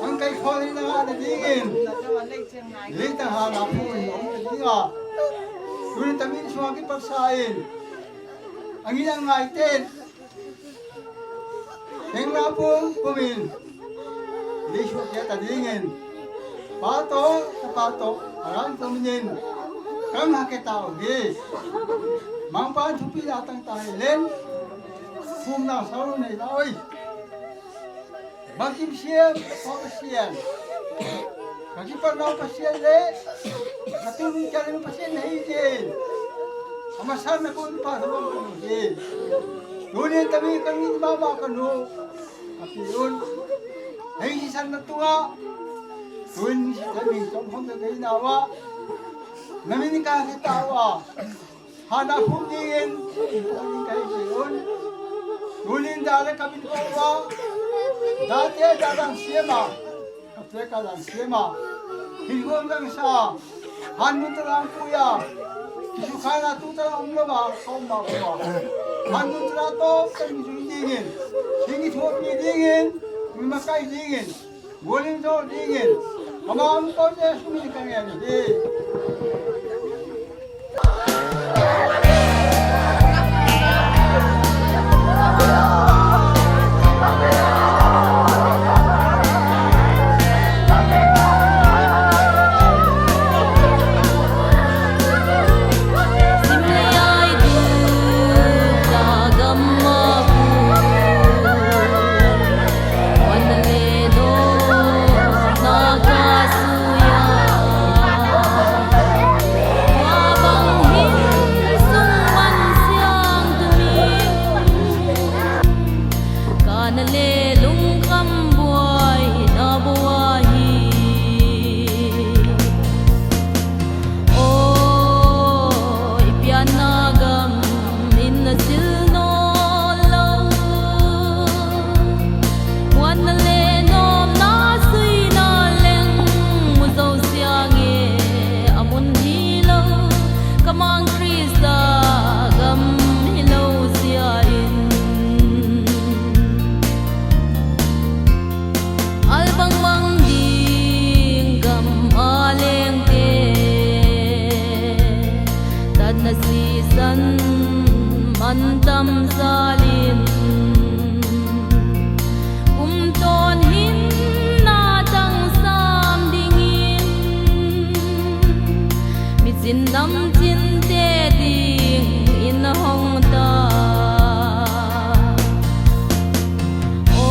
Ang kai khol na ngah na dingin. Leitang ha na pu in om na dinga. Tuni tamin suang kipat sa in. Ang in ang ngai ten. Heng la pum pum in. Jesu a pia ta dingin. Pa to, pa to, aran pum in. Kang ha ke tao hi. Mangpan thupi la tang ta hi len. Kum na sau nei la oi. Bangkim siam, pa Pasian. Ka kipanau Pasian le, ka tunu ka le Pasian hei ke. Ama san na kun pa sa bang kun ke. Tuni tami kami mama kanu. Apiun. Hei si san na tunga. Tun si tami som hom na kei nawa. Namin ka kita wa. Hana phum dingin, phum ding kahi kiun. Tunin da le kamin kong wa. Da te da dang siama. Ka te ka dang siama. Hin hom dang sa. Han nun ta lang kuya. Kisu khana tu ta lang um lo ba, ka um ba wa. Han nun ta to, ka min su dingin. Hingi thop ni dingin. Mi makai dingin. Golin jo dingin, amang ko Jesu min ka ngen hi. Kana le lungkham buai na buai. O, i pianna gam in na sil nawn lo. Muanna le nomna suina leng mu zo sia nge a mun hi lo. Ka mang Krista gam hi lo sia in. Albang mang ding gam a leng te, tatna sisan man tam salin, kum ton hin na tang sam dingin, mi chin nam chin te ding in hong ta. O,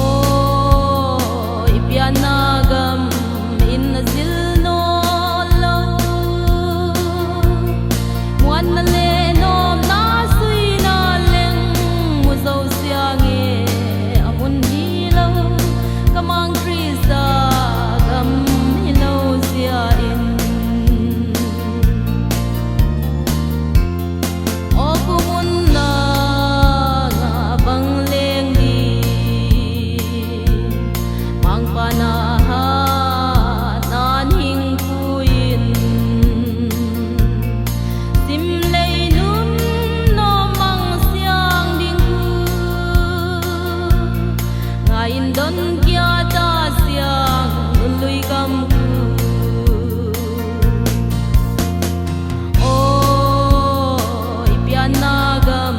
i pianna gam in na sil nawn lo. Muanna le nomna suina leng mu zo sia nge a mun hi lo. Ka mang Krista gam hi lo sia in. O kumun na bang leng di, mangpa na ha nan hing puin, sim lei nun no mang siang ding ku, ngai in don kia ta siang nun lui kam ku. O, i pianna gam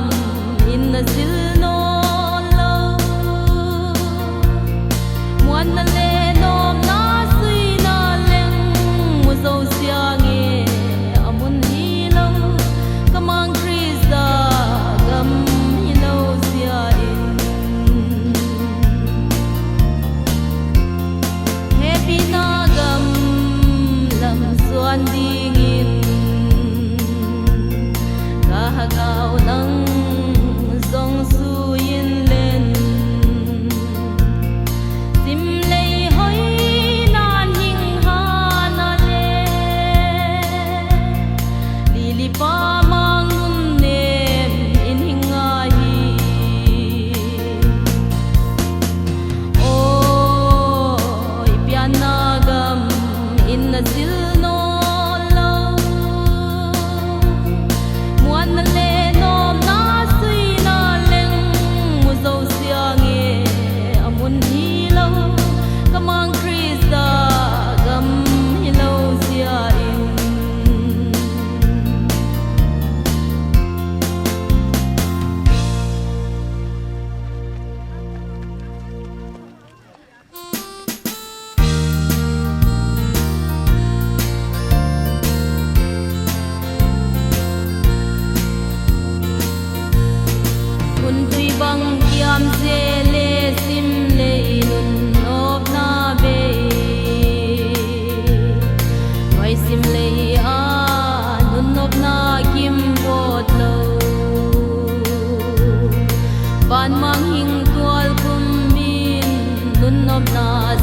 in na sil nawn lo. Muanna le no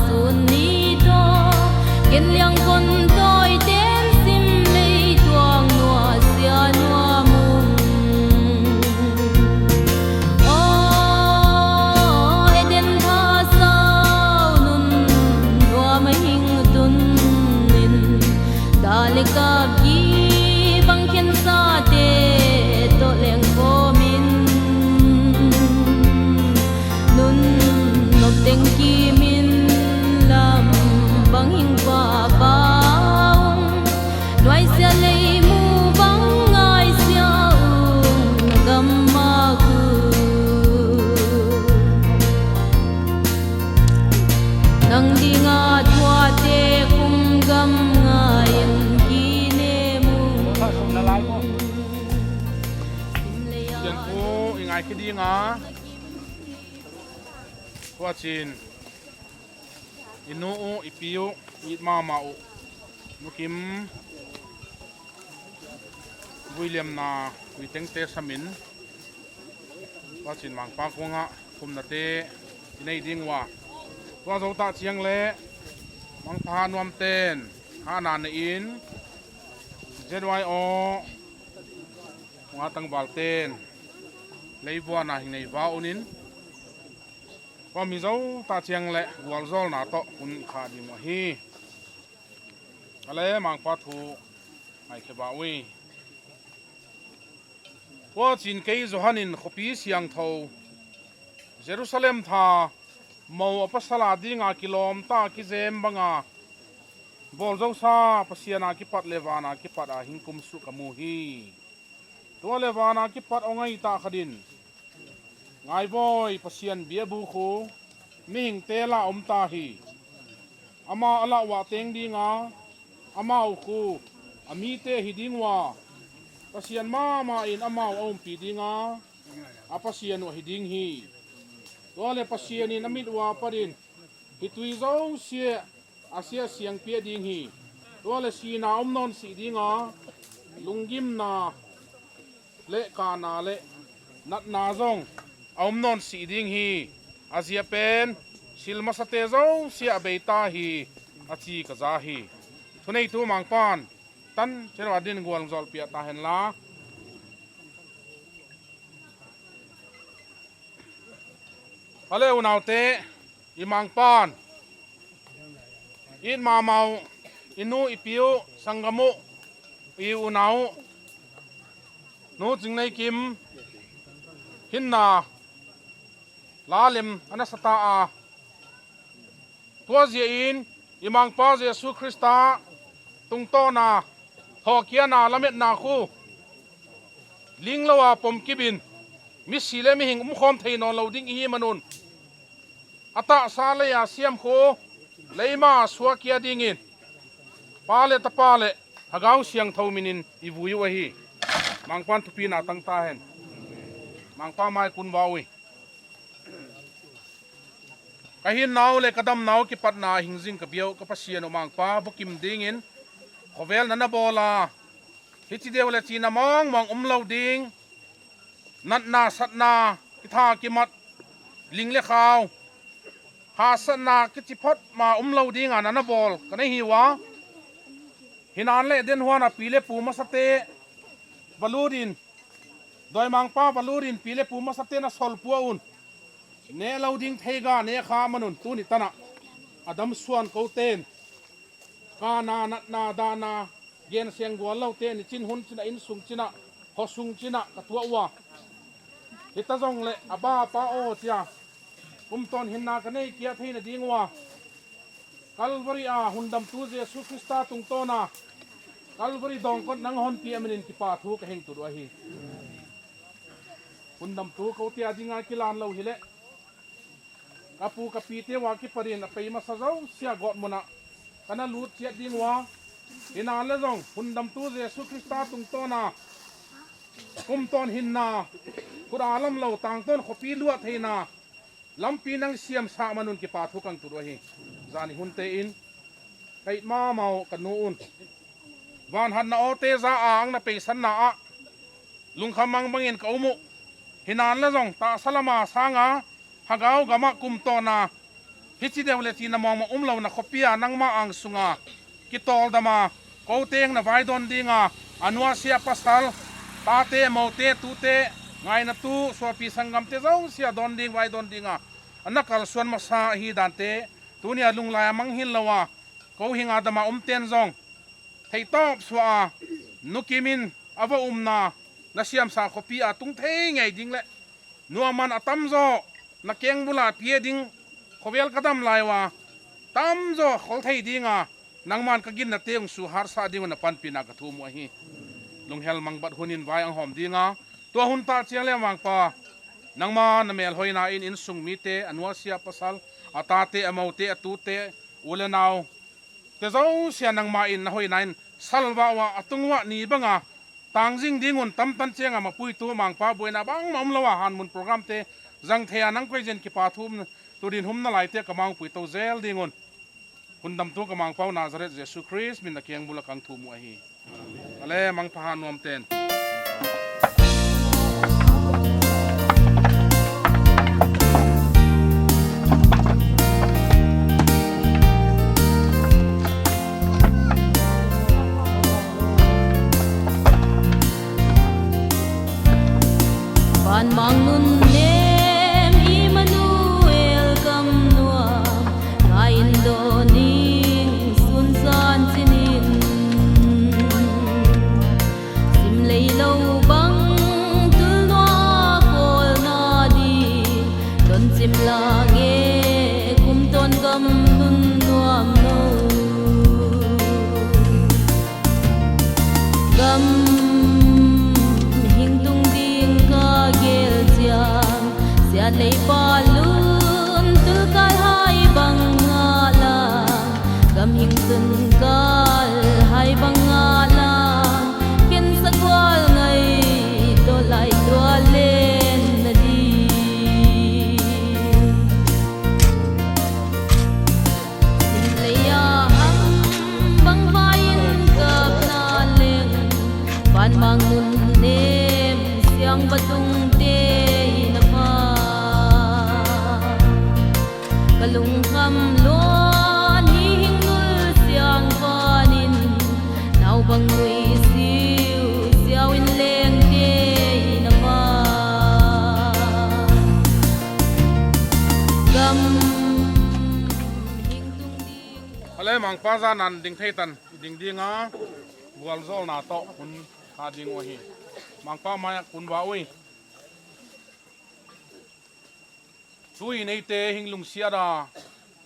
Sun ni to, ken liang kon toi ten sim lei tuang nua sia nua mung. O, Eden tha sau nun nua mahing tun in, da le kap ki bang khen sa te to leng ko min. Nun nop teng kimin lam bang hing pa paung. Nuai sia lei mu bang ngai sia ung na gam ma ku. Nang dinga thua te kum gam ngai in kine mu. Kum le ya. Ken ku i ngai ki dinga. Tua chin, i nu u, i pi u, i it mama u, Nu Kim, vuiliamna, tui tengte samin, tua chin Mangpa kong a, khumna te, i nei ding uva. Tua zo ta chiang le, Mangpa ha nuam ten, ha na ne in, Z Y O, nga tangval ten, leivuana hing nei va unin, Tua mi zo ta chiang le gualzolna to hun kha ding u ahi. Ale Mangpa thu ngai khe ba ui. Tua chin kei Johan in khopi siangtho Jerusalem tha mo a pasal a dinga kilom ta kijem banga bol zo sa Pasian a kipat le van a kipat a hing kum su ka mu hi. Tua le van a kipat ong ai ta kha din. Ngai voi Pasian bia bu khu, mihing te la om ta hi. Ama a la wa teng dinga, ama u khu, a mi te hi ding wa. Pasian mama in ama u a umpi dinga, a Pasian u hi ding hi. Tua le Pasian in a mit wa pa din, hi tui zo sia, a sia siang pia ding hi. Tua le sina om non si dinga, lunggimna le kana le natna zong a om non si ding hi. A zia pen, sil masa te zo sia a bei ta hi, a chi ka za hi. Thunei tu Mangpan, tan chero a din gual zol pia ta hen la. Ale unaute, i Mangpan, i it mama u, i nu i pi u, sanggam u, i unau, Nu Chingneikim, hinna, la lem ana sa ta a, Tua zia in, i Mangpa Jesu Christa tungtawna thawkiana lametna khu linglo a pom kibin, misi le mihing umkhawm thei nawn lo ding ihi manun, a tahsa leia siam khu leima suakia dingin Pa le Tapa le Thagau Siangtho minin i vui uh ahi. Mangpan thupina tang ta hen. Mangpa mai kun va ui. Ka hinnau le ka damnau kipatna hing zing ka biau ka Pasian u Mangpa bukim dingin khovel na na bawla, hichi deu le china mawngmawng um lo ding, natna satna kitha kimat, ling le khau, hahsatna kichi phot ma um lo dinga na na bawl ka nei hi ua. Hinan le den huana pi le pu masate va lut in, Dawimangpa va lut in pi le pu masate na sol pua un. Ne lo ding thei ga ne kha manun tuni tana a dam suan ko ten. Kana natna dana gen seng gual lo ten i chin hun china in sung china, khaw sung china ka tuah ua. Hita zong le a ba pa aw tia. Kum tawn hinna ka nei kia theina ding ua. Calvary a hundamtu Jesu Christa tungtawna Calvary dawngkot nang hon pi a minin kipa thu ka heng tu duh ahi. Hundamtu ko tia dinga kilan lo hileh ka pu ka pite ua kiparin a pei masa zo sia gawt muna ka na lut chiat ding ua. Hina le zong hundamtu Jesu Christa tungtawna kum tawn hinna khut a lam lo tangtawn khawpi luah theina lampi nang siam sa manun kipa thu kang tu duh ahi. Zani hunte in ka it mamau ka nu un van hatna awte za a ang na peisanna ah lungkham mang bangin ka um uh. Hinan le zong tahsa lama sanga hagau gama kum tawna Hichi deu le tina mong ma umlou na khopi a nangma angsunga kitoldam a, kou teng na vaidon dinga, anuasia pasal, tate, mote, tute, ngaina tu, suapi sanggamte zong sia don ding, vaidon dinga, ana kalsuan masa hi dante, tunia lunglai a manghin lou a, kou hinga dama umten zong theitop sua a, nukimin ava umna, na siamsa khopi a tung thei ngei ding le, nuaman atamjo, na kengbula pia ding, khovel kadam lai ua, tamjo khol thei dinga, nangman ka ginna teng su harsa ding na panpina ka thum u ahi. Lunghel mangbat hunin vai ang hom dinga, tua hun ta chiang le mangpa, nangma na mel hoina in insung mite, anuasia pasal, atate, amote, atute, u le nau, te zong sia nangma in na hoina in salva ua atung ua ni banga, tang zing dingun tamtan chianga mapui tu mangpa buaina bangma umlou a hanmun program te zang thei a nang koi zen kipa thum tu din humna lai te ka mangpui to zel dingun. Hundam tu ka mangpau Nazareth Jesu Christ min na keng bula kang thum u ahi. Ale mangpha ha nuam ten. Van mang nun nem Emmanuel kam nuam, ka in do ning sun san chinin. Sim lei lo bang tul nua kol na di, don sim la nge kum ton gam nun nuam lo. Gam hing tung ding ka gel chiang, siat lei pa lun tul kal hai bang nga la. Gam hing tung kal hai bang nga la. Ken sa kual ngai to lai tua len na di. Leia ham bang vain kap na leng, van mang nun nem siang batung te na pa. Ka lungkham luan hi hing nul siang panin, nau bang nui siu siau in leng te na pa. Gam hing tung ding. Ale mangpa za nan ding thei tan, ding ding a, bual zol na to, hun ha ding u hi. Mangpa maya kun va ui. Tui neite hing lungsiat a,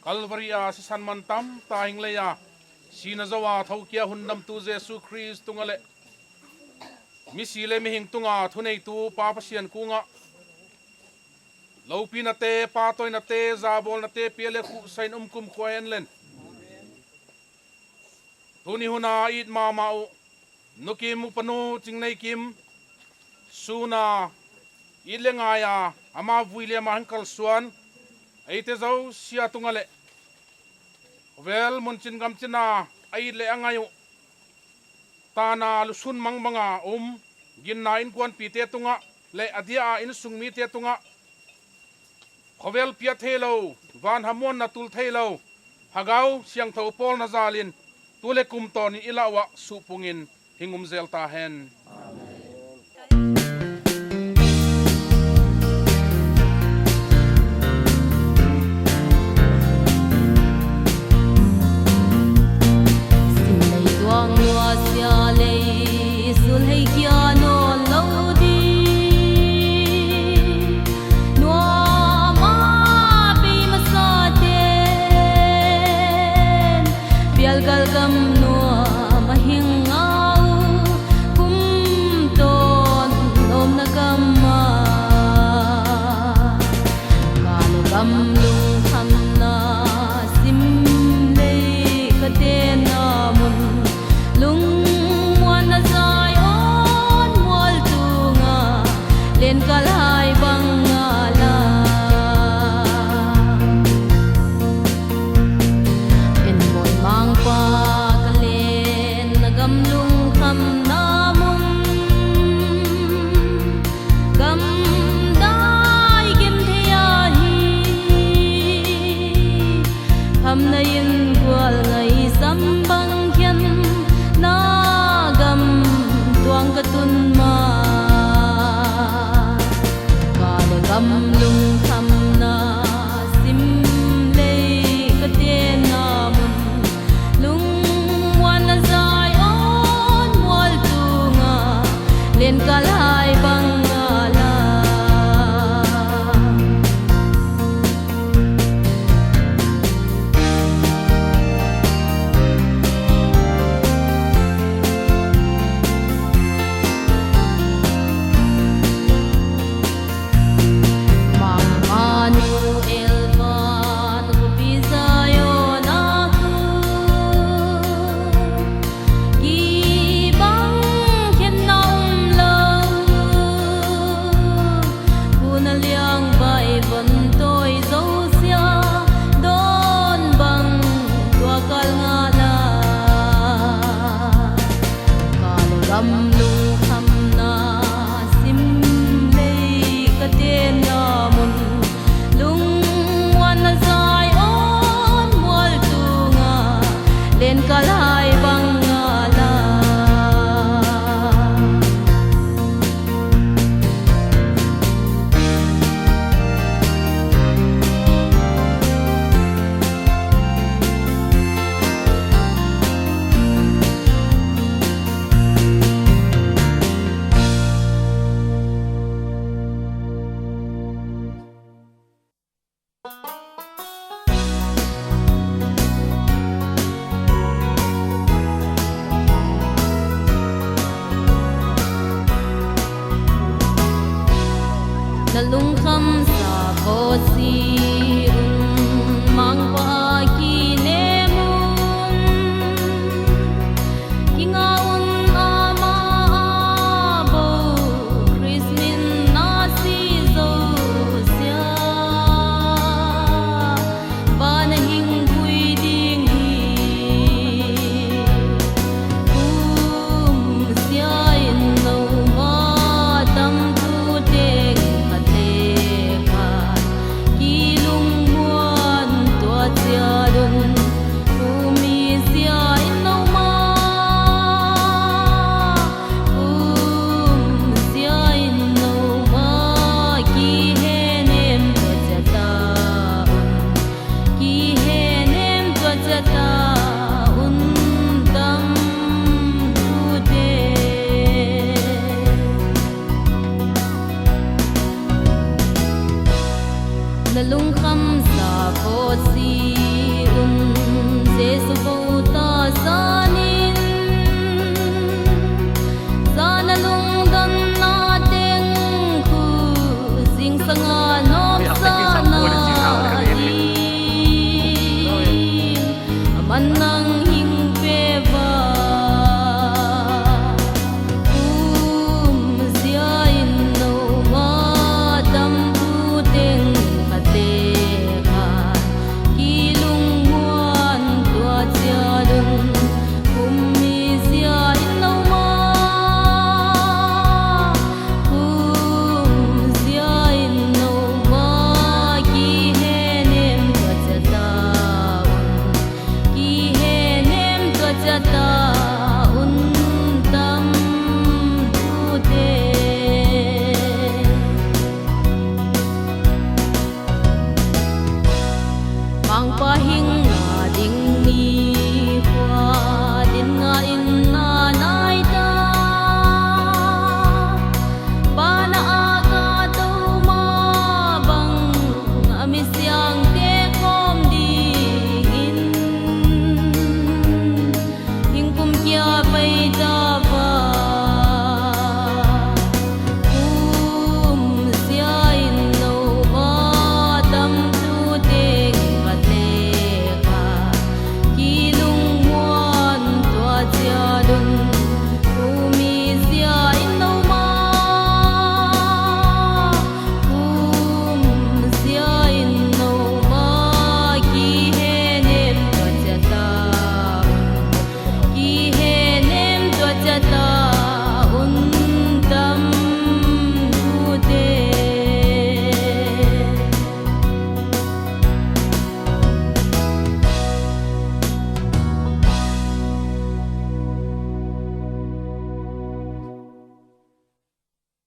Calvary a sisan man tam ta hing lei a, sina zo a thokia hundam tu Jesu Christ tunga le, misi le mihing tunga thunei tu Pa Pasian kunga, lopi nate, patoi nate, zabol nate, pia le khu sain um kum khua hen len. Tuni huna it mama u, nukim upanu Chingneikim, suna it le ngai a, ama vui le ama hang kalsuan, eite zo sia tunga le. Khovel mun chin gam chin a, a it le a ngai u. Tana lusun mang banga um, ginna inkuanpite tunga, le adia a insung mite tunga. Khovel pia thei lo, van hamuan na tul thei lo, Hagau siangthou pol na zalin, tu le kum ton in i la uah suhpungin hing um zel ta hen. Sim lei tuang lua sia lei, sul hei kia non lo di. Nuam a bei masa ten, pial gal gam nuam a hing ngau. Kum Ingual ngaisam bang khen na gam tuang katun ma. Kale gam lungkhamna sim lei katenna mun. Lungmuanna Zion mual tunga len kalhai bang ngala. Mang Manuel van kupi Zion a khu. Kibang khen na umlou. Kuna liang vai von toi zo sia. Don bang tua kal ngala. Kale gam lungkhamna sim lei katenna mun. Lungmuanna Zion mual tunga len kalhai bang ngala. Na lungkham sa ko si un mang pa ki ne mun. Kinga un ama abo Christmas na si zo sia. Vana hing pui ding hi kum sia in no ma tam tu teng khat le khat kilungmuan tua chia dun kum i sia in no ma. Kum sia in no ma kihenem tua chia ta un. Kihenem tua chia ta un tam tu te. Na lungkham sa ko si un Jesu ko ta sanin. Zana lungdonna teng khu zingsanga nop sana in. Aman nang